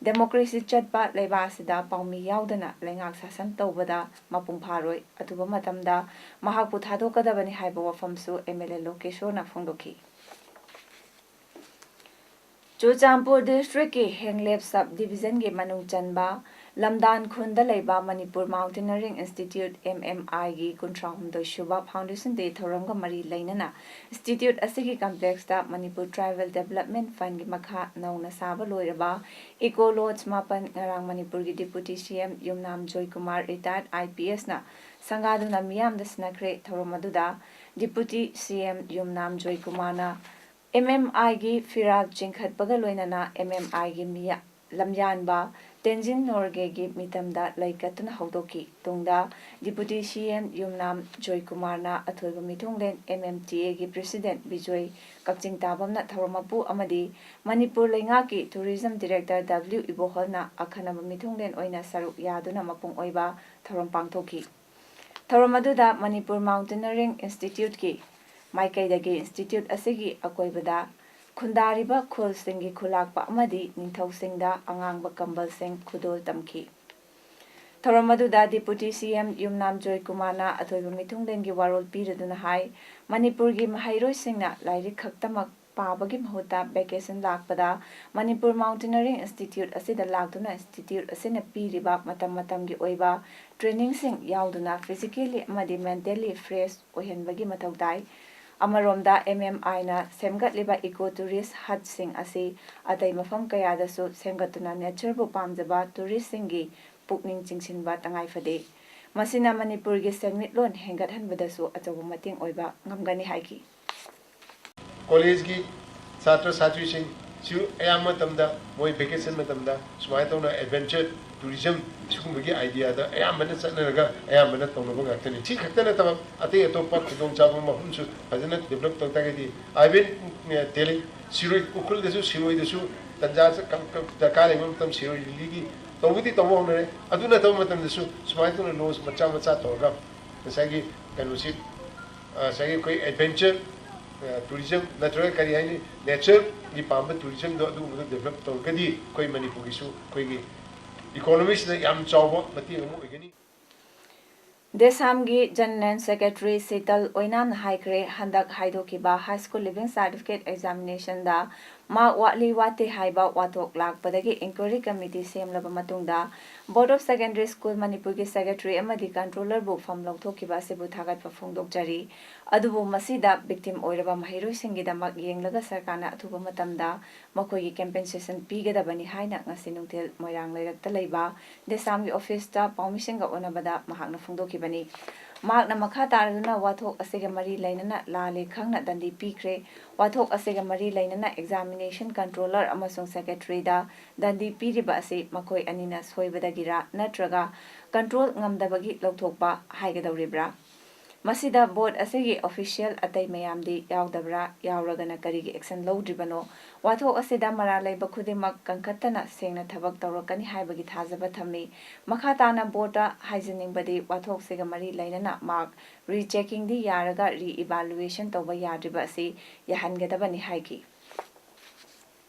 ꯗꯦꯃꯣꯀ꯭ꯔꯦꯁꯤ ꯆꯠꯄ ꯂꯩꯕꯥꯛ ꯑꯁꯤꯗ ꯄꯥꯎꯃꯤ ꯌꯥꯎꯗꯅ ꯂꯩꯉꯥꯛ ꯁꯥꯁꯟ ꯇꯧꯕꯗ ꯃꯄꯨꯡ ꯐꯥꯔꯣꯏ꯫ ꯑꯊꯨꯕ ꯃꯇꯝꯗ ꯃꯍꯥꯛꯄꯨ ꯊꯥꯗꯣꯛꯀꯗꯕꯅꯤ ꯍꯥꯏꯕ ꯋꯥꯐꯝꯁꯨ ꯑꯦꯝ ꯑꯦꯜ ꯑꯦ ꯂꯣꯀꯦꯁꯣꯔꯅ ꯐꯣꯡꯗꯣꯛꯈꯤ꯫ ꯆꯨꯔꯆꯥꯟꯄꯨꯔ ꯗꯤꯁꯇ꯭ꯔꯤꯛꯀꯤ ꯍꯦꯡꯂꯦꯞ ꯁꯕ ꯗꯤꯕꯤꯖꯟꯒꯤ ꯃꯅꯨꯡ ꯆꯟꯕ ꯂꯝꯗꯥꯟ ꯈꯨꯟꯗ ꯂꯩꯕ Manipur mountaineering institute, M M ꯑꯥꯏꯒꯤ ꯀꯨꯟꯊ꯭ꯔꯥ ꯍꯨꯝꯗꯣꯏ ꯁꯨꯕ ꯐꯥꯎꯟꯗꯦꯁꯟ ꯗꯦ ꯊꯧꯔꯝꯒ ꯃꯔꯤ ꯂꯩꯅꯅ ꯏꯟꯁꯇꯤꯇ꯭ꯌꯨꯠ ꯑꯁꯤꯒꯤ ꯀꯝꯄ꯭ꯂꯦꯛꯁꯇ ꯃꯅꯤꯄꯨꯔ ꯇ꯭ꯔꯥꯏꯕꯦꯜ ꯗꯦꯕꯂꯞꯃꯦꯟꯠ ꯐꯟꯒꯤ ꯃꯈꯥ ꯅꯧꯅ ꯁꯥꯕ ꯂꯣꯏꯔꯕ ꯏꯀꯣ ꯂꯣꯗꯖ ꯃꯥꯄꯟ ꯉꯔꯥꯡ ꯃꯅꯤꯄꯨꯔꯒꯤ ꯗꯤꯄꯨꯇꯤ ꯁꯤ M Yumnam Joykumar, ꯔꯤꯇꯥꯌꯔꯗ I P ꯑꯦꯁꯅ ꯁꯪꯒꯥꯗꯨꯅ ꯃꯤꯌꯥꯝꯗ ꯁꯤꯟꯅꯈ꯭ꯔꯦ꯫ ꯊꯧꯔꯝ ꯑꯗꯨꯗ ꯗꯤꯄꯨꯇꯤ ꯁꯤ ꯑꯦꯝ ꯌꯨꯝꯅꯥꯝ ꯖꯣꯏꯀꯨꯃꯥꯔꯅ ꯑꯦꯝ ꯑꯦꯝ ꯑꯥꯏꯒꯤ ꯐꯤꯔꯥꯜ ꯆꯤꯡꯈꯠꯄꯒ ꯂꯣꯏꯅꯅ ꯑꯦꯝ ꯑꯦꯝ ꯑꯥꯏꯒꯤ ꯃꯤꯌꯥ-, ꯂꯝꯌꯥꯟꯕ ꯇꯦꯟꯖꯤꯟ ꯅꯣꯔꯒꯦꯒꯤ ꯃꯤꯇꯝꯗ ꯂꯩ ꯀꯠꯇꯨꯅ ꯍꯧꯗꯣꯛꯈꯤ꯫ ꯇꯨꯡꯗ ꯗꯤꯄꯨꯇꯤ ꯁꯤ ꯑꯦꯝ ꯌꯨꯝꯅꯥꯝ ꯖꯣꯏꯀꯨꯃꯥꯔꯅ ꯑꯊꯣꯏꯕ ꯃꯤꯊꯨꯡꯂꯦꯟ ꯑꯦꯝ ꯑꯦꯝ ꯇꯤ ꯑꯦꯒꯤ ꯄ꯭ꯔꯦꯁꯤꯗꯦꯟꯠ ꯕꯤꯖꯣꯏ ꯀꯛꯆꯤꯡ ꯇꯥꯕꯝꯅ ꯊꯧꯔꯝ ꯃꯄꯨ ꯑꯃꯗꯤ ꯃꯅꯤꯄꯨꯔ ꯂꯩꯉꯥꯛꯀꯤ ꯇꯨꯔꯤꯖꯝ ꯗꯤꯔꯦꯛꯇꯔ ꯗꯕ꯭ꯂꯤꯎ ꯏꯕꯣꯍꯜꯅ ꯑꯈꯟꯅꯕ ꯃꯤꯊꯨꯡꯂꯦꯟ ꯑꯣꯏꯅ ꯁꯔꯨꯛ ꯌꯥꯗꯨꯅ ꯃꯄꯨꯡ ꯑꯣꯏꯕ ꯊꯧꯔꯝ ꯄꯥꯡꯊꯣꯛꯈꯤ꯫ ꯊꯧꯔꯝ ꯑꯗꯨꯗ ꯃꯅꯤꯄꯨꯔ ꯃꯥꯎꯟꯇꯦꯅꯔꯤꯡ ꯏꯟꯁꯇꯤꯇ꯭ꯌꯨꯠꯀꯤ ꯃꯥꯏꯀꯩꯗꯒꯤ ꯏꯟꯁꯇꯤꯇ꯭ꯌꯨꯠ ꯑꯁꯤꯒꯤ ꯑꯀꯣꯏꯕꯗ ꯈꯨꯟꯗꯥꯔꯤꯕ ꯈꯨꯜꯁꯤꯡꯒꯤ ꯈꯨꯂꯥꯛꯄ ꯑꯃꯗꯤ ꯅꯤꯡꯊꯧꯁꯤꯡꯗ ꯑꯉꯥꯡꯕ ꯀꯝꯕꯜꯁꯤꯡ ꯈꯨꯗꯣꯜ ꯇꯝꯈꯤ꯫ ꯊꯧꯔꯝ ꯑꯗꯨꯗ ꯗꯤꯄꯨꯇꯤ ꯁꯤ ꯑꯦꯝ ꯌꯨꯝꯅꯥꯝ ꯖꯣꯏꯀꯨꯃꯥꯔꯅ ꯑꯊꯣꯏꯕ ꯃꯤꯊꯨꯡꯂꯦꯟꯒꯤ ꯋꯥꯔꯣꯜ ꯄꯤꯔꯗꯨꯅ ꯍꯥꯏ, ꯃꯅꯤꯄꯨꯔꯒꯤ ꯃꯍꯩꯔꯣꯏꯁꯤꯡꯅ ꯂꯥꯏꯔꯤꯛ ꯈꯛꯇꯃꯛ ꯄꯥꯕꯒꯤ ꯃꯍꯨꯠꯇ ꯚꯦꯀꯦꯁꯟ ꯂꯥꯛꯄꯗ ꯃꯅꯤꯄꯨꯔ ꯃꯥꯎꯟꯇꯦꯅꯔꯤꯡ ꯏꯟꯁꯇꯤꯇ꯭ꯌꯨꯠ ꯑꯁꯤꯗ ꯂꯥꯛꯇꯨꯅ ꯏꯟꯁꯇꯤꯇ꯭ꯌꯨꯠ ꯑꯁꯤꯅ ꯄꯤꯔꯤꯕ ꯃꯇꯝ ꯃꯇꯝꯒꯤ ꯑꯣꯏꯕ ꯇ꯭ꯔꯦꯅꯤꯡꯁꯤꯡ ꯌꯥꯎꯗꯨꯅ ꯐꯤꯖꯤꯀꯦꯜꯂꯤ ꯑꯃꯗꯤ ꯃꯦꯟꯇꯦꯜꯂꯤ ꯐ꯭ꯔꯦꯁ ꯑꯣꯏꯍꯟꯕꯒꯤ ꯃꯊꯧ ꯇꯥꯏ꯫ ꯑꯃꯔꯣꯝꯗ ꯑꯦꯝ ꯑꯦꯝ ꯑꯥꯏꯅ ꯁꯦꯝꯒꯠꯂꯤꯕ ꯏꯀꯣ ꯇꯨꯔꯤꯁ ꯍꯠꯁꯤꯡ ꯑꯁꯤ ꯑꯇꯩ ꯃꯐꯝ ꯀꯌꯥꯗꯁꯨ ꯁꯦꯝꯒꯠꯇꯨꯅ ꯅꯦꯆꯔꯕꯨ ꯄꯥꯝꯖꯕ ꯇꯨꯔꯤꯁꯁꯤꯡꯒꯤ ꯄꯨꯛꯅꯤꯡ ꯆꯤꯡꯁꯤꯟꯕ ꯇꯉꯥꯏ ꯐꯗꯦ꯫ ꯃꯁꯤꯅ ꯃꯅꯤꯄꯨꯔꯒꯤ ꯁꯦꯟꯃꯤꯠꯂꯣꯟ ꯍꯦꯟꯒꯠꯍꯟꯕꯗꯁꯨ ꯑꯆꯧꯕ ꯃꯇꯦꯡ ꯑꯣꯏꯕ ꯉꯝꯒꯅꯤ ꯍꯥꯏꯈꯤ꯫ ꯀꯣꯂꯦꯖꯀꯤ ꯁꯥꯇ꯭ꯔ ꯁꯥꯇ꯭ꯔꯤꯁꯤꯡꯁꯨ ꯑꯌꯥꯝꯕ ꯃꯇꯝꯗ ꯃꯣꯏ ꯚꯦꯀꯦꯁꯟ ꯃꯇꯝꯗ ꯁꯨꯃꯥꯏꯅ ꯇꯧꯅ ꯑꯦꯗꯚꯦꯟꯆꯔ ꯇꯨꯔꯤꯖꯝ ꯁꯤꯒꯨꯝꯕꯒꯤ ꯑꯥꯏꯗꯤꯌꯥꯗ ꯑꯌꯥꯝꯕꯅ ꯆꯠꯅꯔꯒ ꯑꯌꯥꯝꯕꯅ ꯇꯧꯅꯕ ꯉꯥꯛꯇꯅꯤ꯫ ꯁꯤ ꯈꯛꯇ ꯅꯠꯇꯕ ꯑꯇꯩ ꯑꯇꯣꯞꯄ ꯈꯨꯗꯣꯡꯆꯥꯕ ꯃꯐꯝꯁꯨ ꯐꯖꯅ ꯗꯤꯕꯂꯞ ꯇꯧ ꯇꯥꯔꯒꯗꯤ, ꯑꯥꯏꯕꯦꯟ ꯇꯦꯂꯤ ꯁꯤꯔꯣꯏ, ꯎꯈ꯭ꯔꯨꯜꯗꯁꯨ ꯁꯤꯔꯣꯏꯗꯁꯨ ꯇꯟꯖꯥ ꯗꯔꯀꯥꯔ ꯂꯩꯕ ꯃꯇꯝ ꯁꯤꯔꯣꯏ ꯂꯤꯂꯤꯒꯤ ꯇꯧꯕꯗꯤ ꯇꯧꯕ ꯍꯧꯅꯔꯦ꯫ ꯑꯗꯨ ꯅꯠꯇꯕ ꯃꯇꯝꯗꯁꯨ ꯁꯨꯃꯥꯏꯅ ꯇꯧꯅ ꯂꯣꯟꯁ ꯃꯆꯥ ꯃꯆꯥ ꯇꯧꯔꯒ ꯉꯁꯥꯏꯒꯤ ꯀꯩꯅꯣꯁꯤ, ꯉꯁꯥꯏꯒꯤ ꯑꯩꯈꯣꯏ ꯑꯦꯗꯚꯦꯟꯆꯔ ꯇꯨꯔꯤꯖꯝ ꯅꯠꯇ꯭ꯔꯒ ꯀꯔꯤ ꯍꯥꯏꯅꯤ, ꯅꯦꯆꯔꯒꯤ ꯄꯥꯝꯕ ꯇꯨꯔꯤꯖꯝꯗꯣ ꯑꯗꯨꯒꯨꯝꯕꯗꯣ ꯗꯦꯕꯂꯞ ꯇꯧꯔꯒꯗꯤ ꯑꯩꯈꯣꯏ ꯃꯅꯤꯄꯨꯔꯒꯤꯁꯨ ꯑꯩꯈꯣꯏꯒꯤ ꯏꯀꯣꯅꯣꯃꯤꯁꯤꯗ ꯌꯥꯝ ꯆꯥꯎꯕ ꯃꯇꯦꯡ ꯑꯃ ꯑꯣꯏꯒꯅꯤ꯫ ꯗꯦꯁꯥꯝꯒꯤ ꯖꯦꯅꯔꯦꯜ ꯁꯦꯀ꯭ꯔꯦꯇꯔꯤ ꯁꯤꯇꯜ ꯑꯣꯏꯅꯥꯝꯅ ꯍꯥꯏꯈ꯭ꯔꯦ, ꯍꯟꯗꯛ ꯍꯥꯏꯗꯣꯛꯈꯤꯕ ꯍꯥꯏ ꯁ꯭ꯀꯨꯜ ꯂꯤꯚꯤꯡ ꯁꯥꯔꯇꯤꯐꯤꯀꯦꯠ ꯑꯦꯛꯖꯥꯃꯤꯅꯦꯁꯟꯗ ꯃꯥꯔꯛ ꯋꯥꯠꯂꯤ ꯋꯥꯠꯇꯦ ꯍꯥꯏꯕ ꯋꯥꯊꯣꯛ ꯂꯥꯛꯄꯗꯒꯤ ꯏꯟꯀ꯭ꯋꯥꯏꯔꯤ ꯀꯃꯤꯇꯤ ꯁꯦꯝꯂꯕ ꯃꯇꯨꯡꯗ Board of Secondary School ꯃꯅꯤꯄꯨꯔꯒꯤ ꯁꯦꯀ꯭ꯔꯦꯇꯔꯤ ꯑꯃꯗꯤ ꯀꯟꯇ꯭ꯔꯣꯂꯔꯕꯨ ꯐꯝ ꯂꯧꯊꯣꯛꯈꯤꯕ ꯑꯁꯤꯕꯨ ꯊꯥꯒꯠꯄ ꯐꯣꯡꯗꯣꯛꯆꯔꯤ꯫ ꯑꯗꯨꯕꯨ ꯃꯁꯤꯗ ꯚꯤꯛꯇꯤꯝ ꯑꯣꯏꯔꯕ ꯃꯍꯩꯔꯣꯏꯁꯤꯡꯒꯤꯗꯃꯛ ꯌꯦꯡꯂꯒ ꯁꯔꯀꯥꯔꯅ ꯑꯊꯨꯕ ꯃꯇꯝꯗ ꯃꯈꯣꯏꯒꯤ ꯀꯝꯄꯦꯟꯁꯦꯁꯟ ꯄꯤꯒꯗꯕꯅꯤ ꯍꯥꯏꯅ ꯉꯁꯤ ꯅꯨꯡꯊꯤꯜ ꯃꯣꯏꯔꯥꯡ ꯂꯩꯔꯛꯇ ꯂꯩꯕ ꯗꯦꯁꯥꯝꯒꯤ ꯑꯣꯐꯤꯁꯇ ꯄꯥꯎꯃꯤꯁꯤꯡꯒ ꯎꯅꯕꯗ ꯃꯍꯥꯛꯅ ꯐꯣꯡꯗꯣꯛꯈꯤꯕꯅꯤ꯫ ꯃꯍꯥꯛꯅ ꯃꯈꯥ ꯇꯥꯔꯗꯨꯅ ꯋꯥꯊꯣꯛ ꯑꯁꯤꯒ ꯃꯔꯤ ꯂꯩꯅꯅ ꯂꯥꯜꯂꯦ ꯈꯪꯅ ꯗꯟꯗꯤ ꯄꯤꯈ꯭ꯔꯦ꯫ ꯋꯥꯊꯣꯛ ꯑꯁꯤꯒ ꯃꯔꯤ ꯂꯩꯅꯅ ꯑꯦꯛꯖꯥꯃꯤꯅꯦꯁꯟ ꯀꯟꯇ꯭ꯔꯣꯂꯔ ꯑꯃꯁꯨꯡ ꯁꯦꯀ꯭ꯔꯦꯇꯔꯤꯗ ꯗꯟꯗꯤ ꯄꯤꯔꯤꯕ ꯑꯁꯤ ꯃꯈꯣꯏ ꯑꯅꯤꯅ ꯁꯣꯏꯕꯗꯒꯤꯔꯥ ꯅꯠꯇ꯭ꯔꯒ ꯀꯟꯇ꯭ꯔꯣꯜ ꯉꯝꯗꯕꯒꯤ ꯂꯧꯊꯣꯛꯄ ꯍꯥꯏꯒꯗꯧꯔꯤꯕ꯭ꯔꯥ? ꯃꯁꯤꯗ ꯕꯣꯔꯗ ꯑꯁꯤꯒꯤ ꯑꯣꯐꯤꯁꯤꯌꯦꯜ ꯑꯇꯩ ꯃꯌꯥꯝꯗꯤ ꯌꯥꯎꯗꯕ꯭ꯔꯥ? ꯌꯥꯎꯔꯒꯅ ꯀꯔꯤꯒꯤ ꯑꯦꯛꯁꯟ ꯂꯧꯗ꯭ꯔꯤꯕꯅꯣ? ꯋꯥꯊꯣꯛ ꯑꯁꯤꯗ ꯃꯔꯥꯜ ꯂꯩꯕ ꯈꯨꯗꯤꯡꯃꯛ ꯀꯟꯈꯠꯇꯅ ꯁꯦꯡꯅ ꯊꯕꯛ ꯇꯧꯔꯛꯀꯅꯤ ꯍꯥꯏꯕꯒꯤ ꯊꯥꯖꯕ ꯊꯝꯃꯤ꯫ ꯃꯈꯥ ꯇꯥꯅ ꯕꯣꯔꯗꯇ ꯍꯥꯏꯖꯅꯤꯡꯕꯗꯤ, ꯋꯥꯊꯣꯛꯁꯤꯒ ꯃꯔꯤ ꯂꯩꯅꯅ ꯃꯥꯔꯛ ꯔꯤꯆꯦꯀꯤꯡꯗꯤ ꯌꯥꯔꯒ ꯔꯤꯏꯚꯥꯂꯨꯑꯦꯁꯟ ꯇꯧꯕ ꯌꯥꯗ꯭ꯔꯤꯕ ꯑꯁꯤ ꯌꯥꯍꯟꯒꯗꯕꯅꯤ ꯍꯥꯏꯈꯤ꯫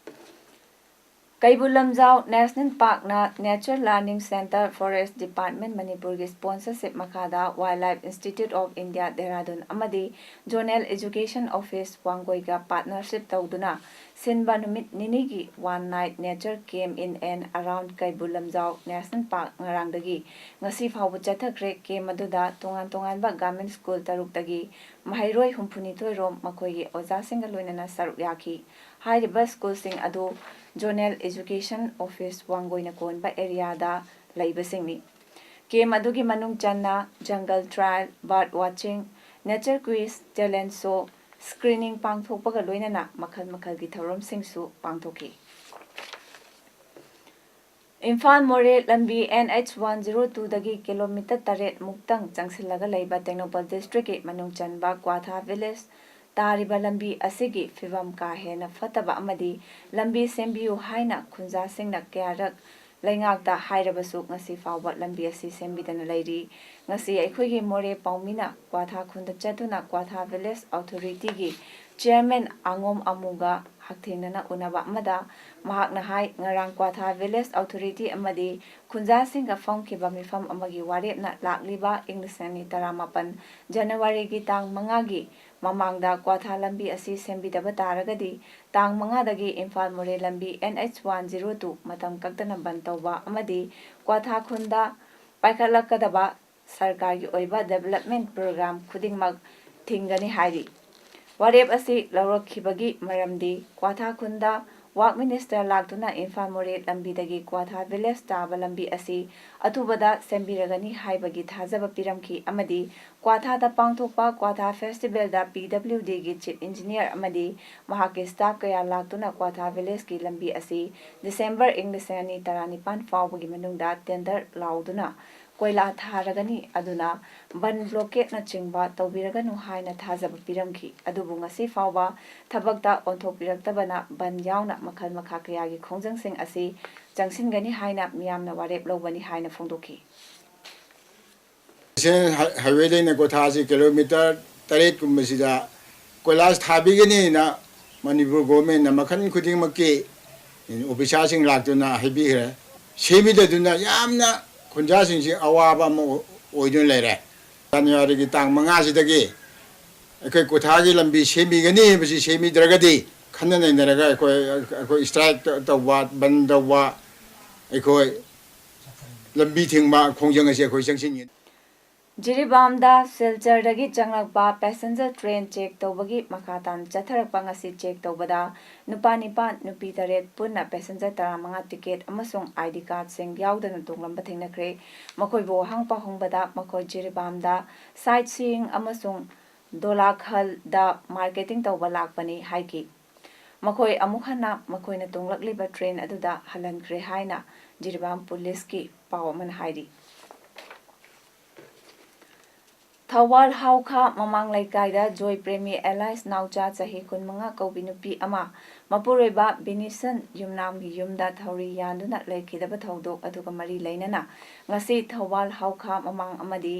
ꯀꯩꯕꯨꯜ ꯂꯝꯖꯥꯎ ꯅꯦꯁꯅꯦꯜ ꯄꯥꯔꯛꯅ Nature Learning Centre, Forest Department, ꯃꯅꯤꯄꯨꯔꯒꯤ ꯁ꯭ꯄꯣꯟꯁꯔꯁꯤꯞ ꯃꯈꯥꯗ Wildlife Institute of India, Dehradun ꯑꯃꯗꯤ Zonal Education Office, ꯋꯥꯡꯒꯣꯏꯒ ꯄꯥꯔꯠꯅꯔꯁꯤꯞ ꯇꯧꯗꯨꯅ ꯁꯤꯟꯕ ꯅꯨꯃꯤꯠ ꯅꯤꯅꯤꯒꯤ One Night Nature Camp in and Around Keibul Lamjao national park ꯉꯔꯥꯡꯗꯒꯤ ꯉꯁꯤ ꯐꯥꯎꯕ ꯆꯠꯊꯈ꯭ꯔꯦ꯫ ꯀꯦꯝ ꯑꯗꯨꯗ ꯇꯣꯉꯥꯟ ꯇꯣꯉꯥꯟꯕ ꯒꯚꯔꯟꯃꯦꯟꯠ ꯁ꯭ꯀꯨꯜ ꯇꯔꯨꯛꯇꯒꯤ ꯃꯍꯩꯔꯣꯏ ꯍꯨꯝꯐꯨꯅꯤꯊꯣꯏ ꯔꯣꯝ ꯃꯈꯣꯏꯒꯤ ꯑꯣꯖꯥꯁꯤꯡꯒ ꯂꯣꯏꯅꯅ ꯁꯔꯨꯛ ꯌꯥꯈꯤ꯫ ꯍꯥꯏꯔꯤꯕ ꯁ꯭ꯀꯨꯜꯁꯤꯡ ꯑꯗꯨ Zonal Education Office, ꯋꯥꯡꯒꯣꯏꯅ ꯀꯣꯟꯕ ꯑꯦꯔꯤꯌꯥꯗ ꯂꯩꯕꯁꯤꯡꯅꯤ꯫ ꯀꯦꯝ ꯑꯗꯨꯒꯤ ꯃꯅꯨꯡ ꯆꯟꯅ ꯖꯪꯒꯜ ꯇ꯭ꯔꯥꯏꯜ, ꯕꯥꯔꯗ ꯋꯥꯆꯤꯡ, ꯅꯦꯆꯔ ꯀ꯭ꯋꯤꯖ, ꯇꯦꯂꯦꯟꯠ ꯁꯣ, ꯁ꯭ꯀ꯭ꯔꯤꯅꯤꯡ ꯄꯥꯡꯊꯣꯛꯄꯒ ꯂꯣꯏꯅꯅ ꯃꯈꯜ ꯃꯈꯜꯒꯤ ꯊꯧꯔꯝꯁꯤꯡꯁꯨ ꯄꯥꯡꯊꯣꯛꯈꯤ꯫ ꯏꯝꯐꯥꯜ ꯃꯣꯔꯦ ꯂꯝꯕꯤ N H one zero two ꯗꯒꯤ ꯀꯤꯂꯣꯃꯤꯇꯔ ꯇꯔꯦꯠ ꯃꯨꯛꯇꯪ ꯆꯪꯁꯤꯜꯂꯒ ꯂꯩꯕ ꯇꯦꯡꯅꯧꯄꯜ ꯗꯤꯁꯇ꯭ꯔꯤꯛꯀꯤ ꯃꯅꯨꯡ ꯆꯟꯕ ꯀ꯭ꯋꯥꯊꯥ ꯚꯤꯂꯦꯖ ꯇꯥꯔꯤꯕ ꯂꯝꯕꯤ ꯑꯁꯤꯒꯤ ꯐꯤꯕꯝ ꯀꯥ ꯍꯦꯟꯅ ꯐꯠꯇꯕ ꯑꯃꯗꯤ ꯂꯝꯕꯤ ꯁꯦꯝꯕꯤꯌꯨ ꯍꯥꯏꯅ ꯈꯨꯟꯖꯥꯁꯤꯡꯅ ꯀꯌꯥꯔꯛ ꯂꯩꯉꯥꯛꯇ ꯍꯥꯏꯔꯕꯁꯨ ꯉꯁꯤ ꯐꯥꯎꯕ ꯂꯝꯕꯤ ꯑꯁꯤ ꯁꯦꯝꯕꯤꯗꯅ ꯂꯩꯔꯤ꯫ ꯉꯁꯤ ꯑꯩꯈꯣꯏꯒꯤ ꯃꯣꯔꯦ ꯄꯥꯎꯃꯤꯅ ꯀ꯭ꯋꯥꯊꯥ ꯈꯨꯟꯗ ꯆꯠꯇꯨꯅ ꯀ꯭ꯋꯥꯊꯥ ꯚꯤꯂꯦꯖ ꯑꯣꯊꯣꯔꯤꯇꯤꯒꯤ ꯆꯤꯌꯔꯃꯦꯟ ꯑꯉꯣꯝ ꯑꯃꯨꯒ ꯍꯛꯊꯦꯡꯅꯅ ꯎꯅꯕ ꯑꯃꯗ ꯃꯍꯥꯛꯅ ꯍꯥꯏ, ꯉꯔꯥꯡ ꯀ꯭ꯋꯥꯊꯥ ꯚꯤꯂꯦꯖ ꯑꯣꯊꯣꯔꯤꯇꯤ ꯑꯃꯗꯤ ꯈꯨꯟꯖꯥꯁꯤꯡꯒ ꯐꯝꯈꯤꯕ ꯃꯤꯐꯝ ꯑꯃꯒꯤ ꯋꯥꯔꯦꯞꯅ ꯂꯥꯛꯂꯤꯕ ꯏꯪ ꯂꯤꯁꯤꯡ ꯑꯅꯤ ꯇꯔꯥꯃꯥꯄꯟ ꯖꯅꯋꯥꯔꯤꯒꯤ ꯇꯥꯡ ꯃꯉꯥꯒꯤ ꯃꯃꯥꯡꯗ ꯀ꯭ꯋꯥꯊꯥ ꯂꯝꯕꯤ ꯑꯁꯤ ꯁꯦꯝꯕꯤꯗꯕ ꯇꯥꯔꯒꯗꯤ ꯇꯥꯡ ꯃꯉꯥꯗꯒꯤ ꯏꯝꯐꯥꯜ ꯃꯣꯔꯦ ꯂꯝꯕꯤ N H one zero two ꯃꯇꯝ ꯀꯛꯇꯅ ꯕꯟ ꯇꯧꯕ ꯑꯃꯗꯤ ꯀ꯭ꯋꯥꯊꯥ ꯈꯨꯟꯗ ꯄꯥꯏꯈꯠꯂꯛꯀꯗꯕ ꯁꯔꯀꯥꯔꯒꯤ ꯑꯣꯏꯕ ꯗꯦꯕꯂꯞꯃꯦꯟꯠ ꯄ꯭ꯔꯣꯒ꯭ꯔꯥꯝ ꯈꯨꯗꯤꯡꯃꯛ ꯊꯤꯡꯒꯅꯤ ꯍꯥꯏꯔꯤ꯫ ꯋꯥꯔꯦꯞ ꯑꯁꯤ ꯂꯧꯔꯛꯈꯤꯕꯒꯤ ꯃꯔꯝꯗꯤ ꯀ꯭ꯋꯥꯊꯥ ꯈꯨꯟꯗ ꯋꯥꯛ ꯃꯤꯅꯤꯁꯇꯔ ꯂꯥꯛꯇꯨꯅ ꯏꯝꯐꯥꯜ ꯃꯣꯔꯦ ꯂꯝꯕꯤꯗꯒꯤ ꯀ꯭ꯋꯥꯊꯥ ꯚꯤꯂꯦꯖ ꯇꯥꯕ ꯂꯝꯕꯤ ꯑꯁꯤ ꯑꯊꯨꯕꯗ ꯁꯦꯝꯕꯤꯔꯒꯅꯤ ꯍꯥꯏꯕꯒꯤ ꯊꯥꯖꯕ ꯄꯤꯔꯝꯈꯤ ꯑꯃꯗꯤ ꯀ꯭ꯋꯥꯊꯥꯗ ꯄꯥꯡꯊꯣꯛꯄ ꯀ꯭ꯋꯥꯊꯥ ꯐꯦꯁꯇꯤꯚꯦꯜꯗ P W Dꯒꯤ ꯆꯤꯐ ꯏꯟꯖꯤꯅꯤꯌꯔ ꯑꯃꯗꯤ ꯃꯍꯥꯛꯀꯤ ꯁ꯭ꯇꯥꯐ ꯀꯌꯥ ꯂꯥꯛꯇꯨꯅ ꯀ꯭ꯋꯥꯊꯥ ꯚꯤꯂꯦꯖꯀꯤ ꯂꯝꯕꯤ ꯑꯁꯤ ꯗꯤꯁꯦꯝꯕꯔ ꯏꯪ ꯂꯤꯁꯤꯡ ꯑꯅꯤ ꯇꯔꯥꯅꯤꯄꯥꯟ ꯐꯥꯎꯕꯒꯤ ꯃꯅꯨꯡꯗ ꯇꯦꯟꯗꯔ ꯂꯥꯎꯗꯨꯅ ꯀꯣꯏꯂꯥ ꯊꯥꯔꯒꯅꯤ, ꯑꯗꯨꯅ ꯕꯟ ꯕ꯭ꯂꯣꯀꯦꯠꯅꯆꯤꯡꯕ ꯇꯧꯕꯤꯔꯒꯅꯨ ꯍꯥꯏꯅ ꯊꯥꯖꯕ ꯄꯤꯔꯝꯈꯤ꯫ ꯑꯗꯨꯕꯨ ꯉꯁꯤ ꯐꯥꯎꯕ ꯊꯕꯛꯇ ꯑꯣꯟꯊꯣꯛꯄꯤꯔꯛꯇꯕꯅ ꯕꯟ ꯌꯥꯎꯅ ꯃꯈꯜ ꯃꯈꯥ ꯀꯌꯥꯒꯤ ꯈꯣꯡꯖꯪꯁꯤꯡ ꯑꯁꯤ ꯆꯪꯁꯤꯟꯒꯅꯤ ꯍꯥꯏꯅ ꯃꯤꯌꯥꯝꯅ ꯋꯥꯔꯦꯞ ꯂꯧꯕꯅꯤ ꯍꯥꯏꯅ ꯐꯣꯡꯗꯣꯛꯈꯤ꯫ ꯁꯦ ꯍꯥꯏꯋꯦꯗꯩꯅ ꯀꯣꯊꯥꯁꯤ ꯀꯤꯂꯣꯃꯤꯇꯔ ꯇꯔꯦꯠꯀꯨꯝꯕꯁꯤꯗ ꯀꯣꯏꯂꯥꯁ ꯊꯥꯕꯤꯒꯅꯤꯅ ꯃꯅꯤꯄꯨꯔ ꯒꯣꯔꯃꯦꯟꯅ ꯃꯈꯜ ꯈꯨꯗꯤꯡꯃꯛꯀꯤ ꯑꯣꯐꯤꯁꯥꯔꯁꯤꯡ ꯂꯥꯛꯇꯨꯅ ꯍꯥꯏꯕꯤꯈ꯭ꯔꯦ꯫ ꯁꯦꯝꯕꯤꯗꯗꯨꯅ ꯌꯥꯝꯅ ꯈꯨꯟꯖꯥꯁꯤꯡꯁꯤ ꯑꯋꯥꯕ ꯑꯃ ꯑꯣꯏꯗꯨꯅ ꯂꯩꯔꯦ꯫ ꯖꯅꯋꯥꯔꯤꯒꯤ ꯇꯥꯡ ꯃꯉꯥꯁꯤꯗꯒꯤ ꯑꯩꯈꯣꯏ ꯀꯣꯊꯥꯒꯤ ꯂꯝꯕꯤ ꯁꯦꯝꯕꯤꯒꯅꯤ ꯍꯥꯏꯕꯁꯤ ꯁꯦꯝꯕꯤꯗ꯭ꯔꯒꯗꯤ ꯈꯟꯅ ꯅꯩꯅꯔꯒ ꯑꯩꯈꯣꯏ ꯑꯩꯈꯣꯏ ꯏꯁꯇ꯭ꯔꯥꯏꯛ ꯇꯧꯕ, ꯕꯟ ꯇꯧꯕ, ꯑꯩꯈꯣꯏ ꯂꯝꯕꯤ ꯊꯤꯡꯕ ꯈꯣꯡꯖꯪ ꯑꯁꯤ ꯑꯩꯈꯣꯏ ꯆꯪꯁꯤꯟꯒꯅꯤ꯫ ꯖꯤꯔꯤꯕꯥꯝꯗ ꯁꯤꯜꯆꯔꯗꯒꯤ ꯆꯪꯂꯛꯄ ꯄꯦꯁꯦꯟꯖꯔ ꯇ꯭ꯔꯦꯟ ꯆꯦꯛ ꯇꯧꯕꯒꯤ ꯃꯈꯥ ꯇꯥꯅ ꯆꯠꯊꯔꯛꯄ ꯉꯁꯤ ꯆꯦꯛ ꯇꯧꯕꯗ ꯅꯨꯄꯥ ꯅꯤꯄꯥꯟ, ꯅꯨꯄꯤ ꯇꯔꯦꯠ ꯄꯨꯟꯅ ꯄꯦꯁꯦꯟꯖꯔ ꯇꯔꯥꯃꯉꯥ ꯇꯤꯀꯦꯠ ꯑꯃꯁꯨꯡ ꯑꯥꯏ ꯗꯤ ꯀꯥꯔꯗꯁꯤꯡ ꯌꯥꯎꯗꯅ ꯇꯣꯡꯂꯝꯕ ꯊꯦꯡꯅꯈ꯭ꯔꯦ꯫ ꯃꯈꯣꯏꯕꯨ ꯋꯥꯍꯪ ꯄꯥꯎꯍꯪꯕꯗ ꯃꯈꯣꯏ ꯖꯤꯔꯤꯕꯥꯝꯗ ꯁꯥꯏꯠ ꯁꯤꯌꯤꯡ ꯑꯃꯁꯨꯡ ꯗꯣꯂꯥꯈꯜꯗ ꯃꯥꯔꯀꯦꯇꯤꯡ ꯇꯧꯕ ꯂꯥꯛꯄꯅꯤ ꯍꯥꯏꯈꯤ꯫ ꯃꯈꯣꯏ ꯑꯃꯨꯛ ꯍꯟꯅ ꯃꯈꯣꯏꯅ ꯇꯣꯡꯂꯛꯂꯤꯕ ꯇ꯭ꯔꯦꯟ ꯑꯗꯨꯗ ꯍꯜꯍꯟꯈ꯭ꯔꯦ ꯍꯥꯏꯅ ꯖꯤꯔꯤꯕꯥꯝ ꯄꯨꯂꯤꯁꯀꯤ ꯄꯥꯎ ꯑꯃꯅ ꯍꯥꯏꯔꯤ꯫ ꯊꯧꯕꯥꯜ ꯍꯥꯎꯈꯥ ꯃꯃꯥꯡ ꯂꯩꯀꯥꯏꯗ ꯖꯣꯏ ꯄ꯭ꯔꯦꯃꯤ ꯑꯦꯂꯥꯏꯁ ꯅꯥꯎꯆꯥ ꯆꯍꯤ ꯀꯨꯟꯃꯉꯥ ꯀꯧꯕꯤ ꯅꯨꯄꯤ ꯑꯃ ꯃꯄꯨꯔꯣꯏꯕ ꯕꯤꯅꯤꯁꯟ ꯌꯨꯝꯅꯥꯝꯒꯤ ꯌꯨꯝꯗ ꯊꯧꯔꯤ ꯌꯥꯟꯗꯨꯅ ꯂꯩꯈꯤꯗꯕ ꯊꯧꯗꯣꯛ ꯑꯗꯨꯒ ꯃꯔꯤ ꯂꯩꯅꯅ ꯉꯁꯤ ꯊꯧꯕꯥꯜ ꯍꯥꯎꯈꯥ ꯃꯃꯥꯡ ꯑꯃꯗꯤ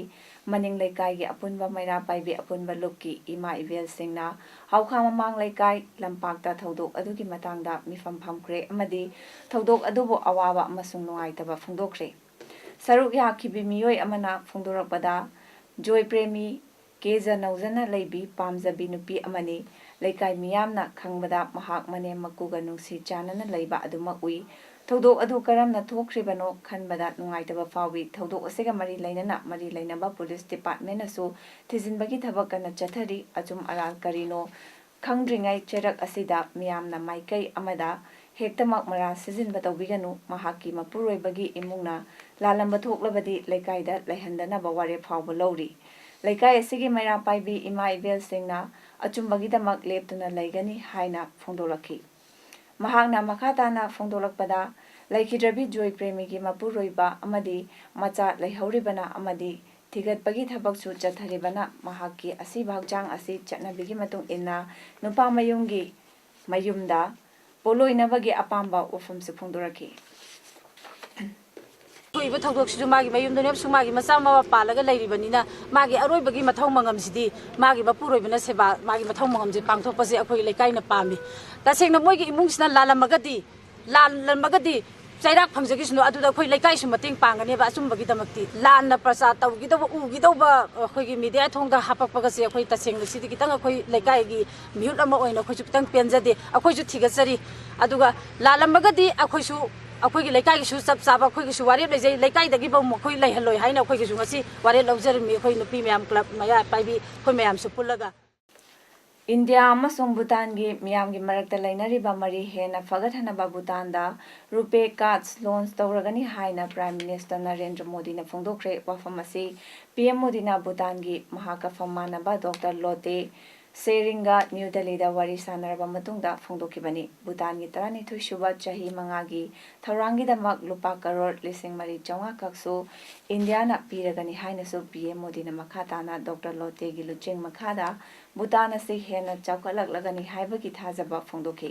ꯃꯅꯤꯡ ꯂꯩꯀꯥꯏꯒꯤ ꯑꯄꯨꯟꯕ ꯃꯩꯔꯥ ꯄꯥꯏꯕꯤ ꯑꯄꯨꯟꯕ ꯂꯨꯞꯀꯤ ꯏꯃꯥ ꯏꯕꯦꯜꯁꯤꯡꯅ ꯍꯥꯎꯈꯥ ꯃꯃꯥꯡ ꯂꯩꯀꯥꯏ ꯂꯝꯄꯥꯛꯇ ꯊꯧꯗꯣꯛ ꯑꯗꯨꯒꯤ ꯃꯇꯥꯡꯗ ꯃꯤꯐꯝ ꯐꯝꯈ꯭ꯔꯦ ꯑꯃꯗꯤ ꯊꯧꯗꯣꯛ ꯑꯗꯨꯕꯨ ꯑꯋꯥꯕ ꯑꯃꯁꯨꯡ ꯅꯨꯡꯉꯥꯏꯇꯕ ꯐꯣꯡꯗꯣꯛꯈ꯭ꯔꯦ꯫ ꯁꯔꯨꯛ ꯌꯥꯈꯤꯕꯤ ꯃꯤꯑꯣꯏ ꯑꯃꯅ ꯐꯣꯡꯗꯣꯔꯛꯄꯗ, ꯖꯣꯏ ꯄ꯭ꯔꯦꯃꯤ ꯀꯦꯖ ꯅꯧꯖꯅ ꯂꯩꯕꯤ ꯄꯥꯝꯖꯕꯤ ꯅꯨꯄꯤ ꯑꯃꯅꯤ꯫ ꯂꯩꯀꯥꯏ ꯃꯤꯌꯥꯝꯅ ꯈꯪꯕꯗ ꯃꯍꯥꯛ ꯃꯅꯦꯝ ꯃꯀꯨꯒ ꯅꯨꯡꯁꯤ ꯆꯥꯟꯅꯅ ꯂꯩꯕ ꯑꯗꯨꯃꯛ ꯎꯏ꯫ ꯊꯧꯗꯣꯛ ꯑꯗꯨ ꯀꯔꯝꯅ ꯊꯣꯛꯈ꯭ꯔꯤꯕꯅꯣ ꯈꯟꯕꯗ ꯅꯨꯡꯉꯥꯏꯇꯕ ꯐꯥꯎꯏ꯫ ꯊꯧꯗꯣꯛ ꯑꯁꯤꯒ ꯃꯔꯤ ꯂꯩꯅꯅ ꯃꯔꯤ ꯂꯩꯅꯕ ꯄꯨꯂꯤꯁ ꯗꯤꯄꯥꯔꯠꯃꯦꯟꯅꯁꯨ ꯊꯤꯖꯤꯟꯕꯒꯤ ꯊꯕꯛ ꯀꯟꯅ ꯆꯠꯊꯔꯤ꯫ ꯑꯆꯨꯝ ꯑꯔꯥꯟ ꯀꯔꯤꯅꯣ ꯈꯪꯗ꯭ꯔꯤꯉꯩ ꯆꯩꯔꯛ ꯑꯁꯤꯗ ꯃꯤꯌꯥꯝꯅ ꯃꯥꯏꯀꯩ ꯑꯃꯗ ꯍꯦꯛꯇꯃꯛ ꯃꯔꯥꯜ ꯁꯤꯖꯤꯟꯕ ꯇꯧꯕꯤꯒꯅꯨ꯫ ꯃꯍꯥꯛꯀꯤ ꯃꯄꯨꯔꯣꯏꯕꯒꯤ ꯏꯃꯨꯡꯅ ꯂꯥꯜꯂꯝꯕ ꯊꯣꯛꯂꯕꯗꯤ ꯂꯩꯀꯥꯏꯗ ꯂꯩꯍꯟꯗꯅꯕ ꯋꯥꯔꯦꯞ ꯐꯥꯎꯕ ꯂꯧꯔꯤ꯫ ꯂꯩꯀꯥꯏ ꯑꯁꯤꯒꯤ ꯃꯩꯔꯥ ꯄꯥꯏꯕꯤ ꯏꯃꯥ ꯏꯕꯦꯜꯁꯤꯡꯅ ꯑꯆꯨꯝꯕꯒꯤꯗꯃꯛ ꯂꯦꯞꯇꯨꯅ ꯂꯩꯒꯅꯤ ꯍꯥꯏꯅ ꯐꯣꯡꯗꯣꯛꯂꯛꯈꯤ꯫ ꯃꯍꯥꯛꯅ ꯃꯈꯥ ꯇꯥꯅ ꯐꯣꯡꯗꯣꯛꯂꯛꯄꯗ, ꯂꯩꯈꯤꯗ꯭ꯔꯕꯤ ꯖꯣꯏ ꯄ꯭ꯔꯦꯃꯤꯒꯤ ꯃꯄꯨꯔꯣꯏꯕ ꯑꯃꯗꯤ ꯃꯆꯥ ꯂꯩꯍꯧꯔꯤꯕꯅ ꯑꯃꯗꯤ ꯊꯤꯒꯠꯄꯒꯤ ꯊꯕꯛꯁꯨ ꯆꯠꯊꯔꯤꯕꯅ ꯃꯍꯥꯛꯀꯤ ꯑꯁꯤꯕ ꯍꯛꯆꯥꯡ ꯑꯁꯤ ꯆꯠꯅꯕꯤꯒꯤ ꯃꯇꯨꯡ ꯏꯟꯅ ꯅꯨꯄꯥ ꯃꯌꯨꯝꯒꯤ ꯃꯌꯨꯝꯗ ꯄꯣꯠꯂꯣꯏꯅꯕꯒꯤ ꯑꯄꯥꯝꯕ ꯋꯥꯐꯝꯁꯨ ꯐꯣꯡꯗꯣꯔꯛꯈꯤ꯫ ꯊꯣꯛꯏꯕ ꯊꯧꯗꯣꯛꯁꯤꯁꯨ ꯃꯥꯒꯤ ꯃꯌꯨꯝꯗꯅꯦ ꯑꯃꯁꯨꯡ ꯃꯥꯒꯤ ꯃꯆꯥ ꯃꯃꯥ ꯄꯥꯜꯂꯒ ꯂꯩꯔꯤꯕꯅꯤꯅ ꯃꯥꯒꯤ ꯑꯔꯣꯏꯕꯒꯤ ꯃꯊꯧ ꯃꯉꯝꯁꯤꯗꯤ ꯃꯥꯒꯤ ꯃꯄꯨꯔꯣꯏꯕꯅ ꯁꯦꯕꯥ ꯃꯥꯒꯤ ꯃꯊꯧ ꯃꯉꯝꯁꯦ ꯄꯥꯡꯊꯣꯛꯄꯁꯦ ꯑꯩꯈꯣꯏ ꯂꯩꯀꯥꯏꯅ ꯄꯥꯝꯃꯤ꯫ ꯇꯁꯦꯡꯅ ꯃꯣꯏꯒꯤ ꯏꯃꯨꯡꯁꯤꯅ ꯂꯥꯜꯂꯝꯃꯒꯗꯤ ꯂꯥꯜꯂꯝꯃꯒꯗꯤ ꯆꯩꯔꯥꯛ ꯐꯪꯖꯈꯤꯁꯅꯨ, ꯑꯗꯨꯗ ꯑꯩꯈꯣꯏ ꯂꯩꯀꯥꯏꯁꯨ ꯃꯇꯦꯡ ꯄꯥꯡꯒꯅꯦꯕ꯫ ꯑꯆꯨꯝꯕꯒꯤꯗꯃꯛꯇꯤ ꯂꯥꯟꯅ ꯄ꯭ꯔꯆꯥꯔ ꯇꯧꯈꯤꯗꯧꯕ ꯎꯈꯤꯗꯧꯕ ꯑꯩꯈꯣꯏꯒꯤ ꯃꯤꯗꯤꯌꯥ ꯊꯣꯡꯗ ꯍꯥꯄꯛꯄꯒꯁꯦ ꯑꯩꯈꯣꯏ ꯇꯁꯦꯡꯅ ꯁꯤꯗꯤ ꯈꯤꯇꯪ ꯑꯩꯈꯣꯏ ꯂꯩꯀꯥꯏꯒꯤ ꯃꯤꯍꯨꯠ ꯑꯃ ꯑꯣꯏꯅ ꯑꯩꯈꯣꯏꯁꯨ ꯈꯤꯇꯪ ꯄꯦꯟꯖꯗꯦ꯫ ꯑꯩꯈꯣꯏꯁꯨ ꯊꯤꯒꯠꯆꯔꯤ꯫ ꯑꯗꯨꯒ ꯂꯥꯜꯂꯝꯃꯒꯗꯤ ꯑꯩꯈꯣꯏꯁꯨ ꯑꯩꯈꯣꯏꯒꯤ ꯂꯩꯀꯥꯏꯒꯤꯁꯨ ꯆꯞ ꯆꯥꯕ ꯑꯩꯈꯣꯏꯒꯤꯁꯨ ꯋꯥꯔꯦꯞ ꯂꯩꯖꯩ꯫ ꯂꯩꯀꯥꯏꯗꯒꯤ ꯃꯈꯣꯏ ꯂꯩꯍꯜꯂꯣꯏ ꯍꯥꯏꯅ ꯑꯩꯈꯣꯏꯒꯤꯁꯨ ꯉꯁꯤ ꯋꯥꯔꯦꯞ ꯂꯧꯖꯔꯝꯃꯤ ꯑꯩꯈꯣꯏ ꯅꯨꯄꯤ ꯃꯌꯥꯝ, ꯀ꯭ꯂꯕ ꯃꯌꯥ ꯄꯥꯏꯕꯤ ꯑꯩꯈꯣꯏ ꯃꯌꯥꯝꯁꯨ ꯄꯨꯜꯂꯒ꯫ ꯏꯟꯗꯤꯌꯥ ꯑꯃꯁꯨꯡ ꯚꯨꯇꯥꯟꯒꯤ ꯃꯤꯌꯥꯝꯒꯤ ꯃꯔꯛꯇ ꯂꯩꯅꯔꯤꯕ ꯃꯔꯤ ꯍꯦꯟꯅ ꯐꯒꯠꯍꯟꯅꯕ ꯚꯨꯇꯥꯟꯗ ꯔꯨꯄꯦ ꯀꯥꯔꯗꯁ ꯂꯣꯟꯆ ꯇꯧꯔꯒꯅꯤ ꯍꯥꯏꯅ ꯄ꯭ꯔꯥꯏꯝ ꯃꯤꯅꯤꯁꯇꯔ ꯅꯔꯦꯟꯗ꯭ꯔ ꯃꯣꯗꯤꯅ ꯐꯣꯡꯗꯣꯛꯈ꯭ꯔꯦ꯫ ꯋꯥꯐꯝ ꯑꯁꯤ ꯄꯤ ꯑꯦꯝ ꯃꯣꯗꯤꯅ ꯚꯨꯇꯥꯟꯒꯤ ꯃꯍꯥꯛꯀ ꯐꯝ ꯃꯥꯟꯅꯕ ꯗꯣꯛꯇꯔ ꯂꯣꯇꯦ ꯁꯦꯔꯤꯡꯒ ꯅ꯭ꯌꯨ ꯗꯦꯜꯂꯤꯗ ꯋꯥꯔꯤ ꯁꯥꯟꯅꯔꯕ ꯃꯇꯨꯡꯗ ꯐꯣꯡꯗꯣꯛꯈꯤꯕꯅꯤ꯫ ꯚꯨꯇꯥꯟꯒꯤ ꯇꯔꯥꯅꯤꯊꯣꯏ ꯁꯨꯕ ꯆꯍꯤ ꯃꯉꯥꯒꯤ ꯊꯧꯔꯥꯡꯒꯤꯗꯃꯛ ꯂꯨꯄꯥ ꯀꯔꯣꯔ ꯂꯤꯁꯤꯡ ꯃꯔꯤ ꯆꯥꯝꯃꯉꯥ ꯈꯛꯁꯨ ꯏꯟꯗꯤꯌꯥꯅ ꯄꯤꯔꯒꯅꯤ ꯍꯥꯏꯅꯁꯨ ꯄꯤ ꯑꯦꯝ ꯃꯣꯗꯤꯅ ꯃꯈꯥ ꯇꯥꯅ ꯗꯣꯛꯇꯔ ꯂꯣꯇꯦꯒꯤ ꯂꯨꯆꯤꯡ ꯃꯈꯥꯗ ꯚꯨꯇꯥꯟ ꯑꯁꯤ ꯍꯦꯟꯅ ꯆꯥꯎꯈꯠꯂꯛꯂꯒꯅꯤ ꯍꯥꯏꯕꯒꯤ ꯊꯥꯖꯕ ꯐꯣꯡꯗꯣꯛꯈꯤ꯫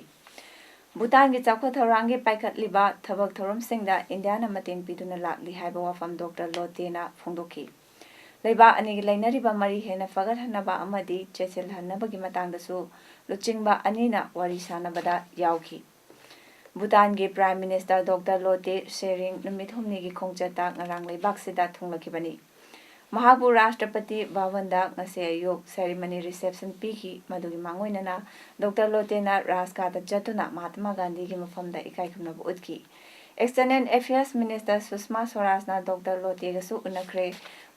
ꯚꯨꯇꯥꯟꯒꯤ ꯆꯥꯎꯈꯠ ꯊꯧꯔꯥꯡꯒꯤ ꯄꯥꯏꯈꯠꯂꯤꯕ ꯊꯕꯛ ꯊꯧꯔꯝꯁꯤꯡꯗ ꯏꯟꯗꯤꯌꯥꯅ ꯃꯇꯦꯡ ꯄꯤꯗꯨꯅ ꯂꯥꯛꯂꯤ ꯍꯥꯏꯕ ꯋꯥꯐꯝ ꯗꯣꯛꯇꯔ ꯂꯣꯇꯦꯅ ꯐꯣꯡꯗꯣꯛꯈꯤ꯫ ꯂꯩꯕꯥꯛ ꯑꯅꯤꯒꯤ ꯂꯩꯅꯔꯤꯕ ꯃꯔꯤ ꯍꯦꯟꯅ ꯐꯒꯠꯍꯟꯅꯕ ꯑꯃꯗꯤ ꯆꯦꯠꯁꯤꯜꯍꯟꯅꯕꯒꯤ ꯃꯇꯥꯡꯗꯁꯨ ꯂꯨꯆꯤꯡꯕ ꯑꯅꯤꯅ ꯋꯥꯔꯤ ꯁꯥꯟꯅꯕꯗ ꯌꯥꯎꯈꯤ꯫ ꯚꯨꯇꯥꯟꯒꯤ ꯄ꯭ꯔꯥꯏꯝ ꯃꯤꯅꯤꯁꯇꯔ ꯗꯣꯛꯇꯔ ꯂꯣꯇꯦ ꯁꯦꯔꯤꯡ ꯅꯨꯃꯤꯠ ꯍꯨꯝꯅꯤꯒꯤ ꯈꯣꯡꯆꯠꯇ ꯉꯔꯥꯡ ꯂꯩꯕꯥꯛꯁꯤꯗ ꯊꯨꯡꯂꯈꯤꯕꯅꯤ꯫ ꯃꯍꯥꯛꯄꯨ ꯔꯥꯁꯇ꯭ꯔꯄꯇꯤ ꯚꯕꯟꯗ ꯉꯁꯤ ꯑꯌꯨꯛ ꯁꯦꯔꯤꯃꯅꯤ ꯔꯤꯁꯦꯞꯁꯟ ꯄꯤꯈꯤ꯫ ꯃꯗꯨꯒꯤ ꯃꯥꯡꯑꯣꯏꯅꯅ ꯗꯣꯛꯇꯔ ꯂꯣꯇꯦꯅ ꯔꯥꯖꯘꯥꯠꯇ ꯆꯠꯇꯨꯅ ꯃꯍꯥꯇꯃꯥ ꯒꯥꯟꯙꯤꯒꯤ ꯃꯐꯝꯗ ꯏꯀꯥꯏ ꯈꯨꯝꯅꯕ ꯎꯠꯈꯤ꯫ ꯑꯦꯛꯁꯇꯔꯅꯦꯜ ꯑꯦꯐꯤꯌꯔꯁ ꯃꯤꯅꯤꯁꯇꯔ ꯁꯨꯁꯃꯥ ꯁ꯭ꯋꯔꯥꯖꯅ ꯗꯣꯛꯇꯔ ꯂꯣꯇꯦꯒꯁꯨ ꯎꯅꯈ꯭ꯔꯦ꯫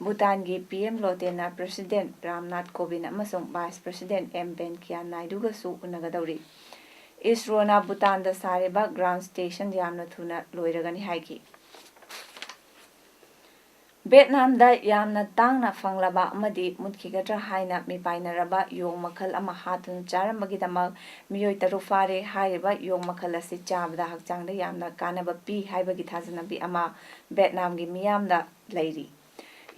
ꯚꯨꯇꯥꯟꯒꯤ ꯄꯤ ꯑꯦꯝ ꯂꯣꯇꯦꯅ ꯄ꯭ꯔꯦꯁꯤꯗꯦꯟꯠ ꯔꯥꯝꯅꯥꯊ ꯀꯣꯕꯤꯟꯗ ꯑꯃꯁꯨꯡ ꯚꯥꯏꯁ ꯄ꯭ꯔꯦꯁꯤꯗꯦꯟꯠ ꯑꯦꯝ ꯚꯦꯟꯀꯌꯥ ꯅꯥꯏꯗꯨꯒꯁꯨ ꯎꯅꯒꯗꯧꯔꯤ꯫ ꯏꯁꯔꯣꯅ ꯚꯨꯇꯥꯟꯗ ꯁꯥꯔꯤꯕ ꯒ꯭ꯔꯥꯎꯟ ꯁ꯭ꯇꯦꯁꯟ ꯌꯥꯝꯅ ꯊꯨꯅ ꯂꯣꯏꯔꯒꯅꯤ ꯍꯥꯏꯈꯤ꯫ ꯚꯦꯠꯅꯥꯝꯗ ꯌꯥꯝꯅ ꯇꯥꯡꯅ ꯐꯪꯂꯕ ꯑꯃꯗꯤ ꯃꯨꯠꯈꯤꯒꯗ꯭ꯔꯥ ꯍꯥꯏꯅ ꯃꯤꯄꯥꯏꯅꯔꯕ ꯌꯣꯡ ꯃꯈꯜ ꯑꯃ ꯍꯥꯠꯇꯨꯅ ꯆꯥꯔꯝꯕꯒꯤꯗꯃꯛ ꯃꯤꯑꯣꯏ ꯇꯔꯨꯛ ꯐꯥꯔꯦ꯫ ꯍꯥꯏꯔꯤꯕ ꯌꯣꯡ ꯃꯈꯜ ꯑꯁꯤ ꯆꯥꯕꯗ ꯍꯛꯆꯥꯡꯗ ꯌꯥꯝꯅ ꯀꯥꯟꯅꯕ ꯄꯤ ꯍꯥꯏꯕꯒꯤ ꯊꯥꯖꯅꯕꯤ ꯑꯃ ꯚꯦꯠꯅꯥꯝꯒꯤ ꯃꯤꯌꯥꯝꯗ ꯂꯩꯔꯤ꯫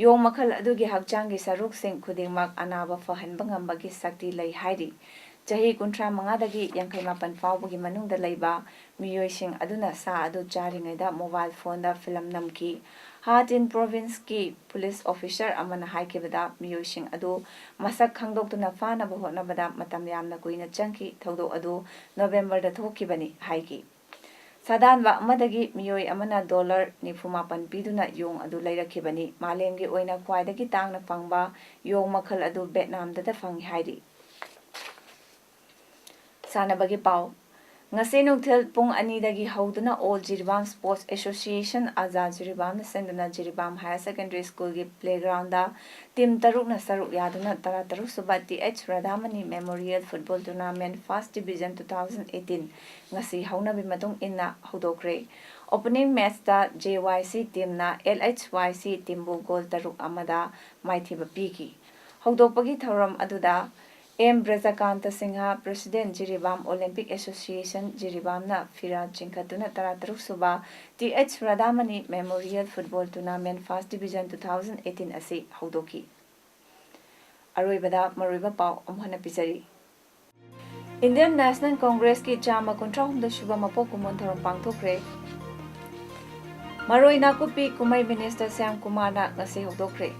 ꯌꯣꯡ ꯃꯈꯜ ꯑꯗꯨꯒꯤ ꯍꯛꯆꯥꯡꯒꯤ ꯁꯔꯨꯛꯁꯤꯡ ꯈꯨꯗꯤꯡꯃꯛ ꯑꯅꯥꯕ ꯐꯍꯟꯕ ꯉꯝꯕꯒꯤ ꯁꯛꯇꯤ ꯂꯩ ꯍꯥꯏꯔꯤ꯫ ꯆꯍꯤ ꯀꯨꯟꯊ꯭ꯔꯥ ꯃꯉꯥꯗꯒꯤ ꯌꯥꯡꯈꯩ ꯃꯥꯄꯟ ꯐꯥꯎꯕꯒꯤ ꯃꯅꯨꯡꯗ ꯂꯩꯕ ꯃꯤꯑꯣꯏꯁꯤꯡ ꯑꯗꯨꯅ ꯁꯥ ꯑꯗꯨ ꯆꯥꯔꯤꯉꯩꯗ ꯃꯣꯕꯥꯏꯜ ꯐꯣꯟꯗ ꯐꯤꯂꯝ ꯅꯝꯈꯤ꯫ ꯍꯥ ꯇꯤꯟ ꯄ꯭ꯔꯣꯚꯤꯟꯁꯀꯤ ꯄꯨꯂꯤꯁ ꯑꯣꯐꯤꯁꯔ ꯑꯃꯅ ꯍꯥꯏꯈꯤꯕꯗ, ꯃꯤꯑꯣꯏꯁꯤꯡ ꯑꯗꯨ ꯃꯁꯛ ꯈꯪꯗꯣꯛꯇꯨꯅ ꯐꯥꯅꯕ ꯍꯣꯠꯅꯕꯗ ꯃꯇꯝ ꯌꯥꯝꯅ ꯀꯨꯏꯅ ꯆꯪꯈꯤ꯫ ꯊꯧꯗꯣꯛ ꯑꯗꯨ ꯅꯣꯕꯦꯝꯕꯔꯗ ꯊꯣꯛꯈꯤꯕꯅꯤ ꯍꯥꯏꯈꯤ꯫ ꯁꯥꯗꯥꯟꯕ ꯑꯃꯗꯒꯤ ꯃꯤꯑꯣꯏ ꯑꯃꯅ ꯗꯣꯂꯔ ꯅꯤꯐꯨ ꯃꯥꯄꯟ ꯄꯤꯗꯨꯅ ꯌꯣꯡ ꯑꯗꯨ ꯂꯩꯔꯛꯈꯤꯕꯅꯤ꯫ ꯃꯥꯂꯦꯝꯒꯤ ꯑꯣꯏꯅ ꯈ꯭ꯋꯥꯏꯗꯒꯤ ꯇꯥꯡꯅ ꯐꯪꯕ ꯌꯣꯡ ꯃꯈꯜ ꯑꯗꯨ ꯚꯦꯠꯅꯥꯝꯗꯇ ꯐꯪꯏ ꯍꯥꯏꯔꯤ꯫ ꯁꯥꯟꯅꯕꯒꯤ ꯄꯥꯎ꯫ ꯉꯁꯤ ꯅꯨꯡꯊꯤꯜ ꯄꯨꯡ ꯑꯅꯤꯗꯒꯤ ꯍꯧꯗꯨꯅ All Jiribam Sports Association, ꯑꯖꯥ ꯖꯤꯔꯤꯕꯥꯝꯅ ꯁꯤꯟꯗꯨꯅ ꯖꯤꯔꯤꯕꯥꯝ Higher Secondary Schoolꯒꯤ playgroundꯗ team ꯇꯔꯨꯛꯅ ꯁꯔꯨꯛ ꯌꯥꯗꯨꯅ ꯇꯔꯥꯇꯔꯨꯛ ꯁꯨꯕ T H Radhamani Memorial Football Tournament First Division two thousand eighteen ꯉꯁꯤ ꯍꯧꯅꯕꯤ ꯃꯇꯨꯡ ꯏꯟꯅ ꯍꯧꯗꯣꯛꯈ꯭ꯔꯦ꯫ Opening matchꯇ J Y C teamꯅ L H Y C teamꯕꯨ goal ꯇꯔꯨꯛ ꯑꯃꯗ ꯃꯥꯏꯊꯤꯕ ꯄꯤꯈꯤ꯫ ꯍꯧꯗꯣꯛꯄꯒꯤ ꯊꯧꯔꯝ ꯑꯗꯨꯗ M Brajakanta Singh, President Jiribam Olympic Association, ꯖꯤꯔꯤꯕꯥꯝꯅ ꯐꯤꯔꯥꯜ ꯆꯤꯡꯈꯠꯇꯨꯅ ꯇꯔꯥꯇꯔꯨꯛ ꯁꯨꯕ T H Radhamani Memorial Football Tournament First Division two thousand eighteen ꯑꯁꯤ ꯍꯧꯗꯣꯛꯈꯤ꯫ ꯑꯔꯣꯏꯕꯗ ꯃꯔꯨꯑꯣꯏꯕ ꯄꯥꯎ ꯑꯃꯨꯛ ꯍꯟꯅ ꯄꯤꯖꯔꯤ꯫ Indian National Congressꯀꯤ ꯆꯥꯝꯃ ꯀꯨꯟꯊ꯭ꯔꯥ ꯍꯨꯝꯗꯣꯏ ꯁꯨꯕ ꯃꯄꯣꯛ ꯀꯨꯝꯑꯣꯟ ꯊꯧꯔꯝ ꯄꯥꯡꯊꯣꯛꯈ꯭ꯔꯦ꯫ ꯃꯔꯣꯏ ꯅꯥꯀꯨꯞꯄꯤ ꯀꯨꯝꯍꯩ Minister ꯁ꯭ꯌꯥꯝ ꯀꯨꯃꯥꯔꯅ ꯉꯁꯤ ꯍꯧꯗꯣꯛꯈ꯭ꯔꯦ꯫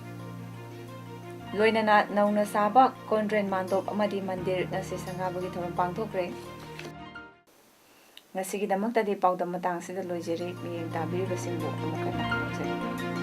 ꯂꯣꯏꯅꯅ ꯅꯧꯅ ꯁꯥꯕ ꯀꯣꯟꯗ꯭ꯔꯦꯟ ꯃꯥꯟꯗꯣꯞ ꯑꯃꯗꯤ ꯃꯟꯗꯤꯔ ꯉꯁꯤ ꯁꯪꯒꯥꯕꯒꯤ ꯊꯧꯔꯝ ꯄꯥꯡꯊꯣꯛꯈ꯭ꯔꯦ꯫ ꯉꯁꯤꯒꯤꯗꯃꯛꯇꯗꯤ ꯄꯥꯎꯗꯝ ꯃꯇꯥꯡꯁꯤꯗ ꯂꯣꯏꯖꯔꯦ꯫ ꯃꯤꯠꯌꯦꯡ ꯇꯥꯕꯤꯔꯤꯕꯁꯤꯡꯕꯨ ꯑꯃꯨꯛ ꯍꯟꯅ ꯈꯨꯔꯨꯝꯖꯔꯤ꯫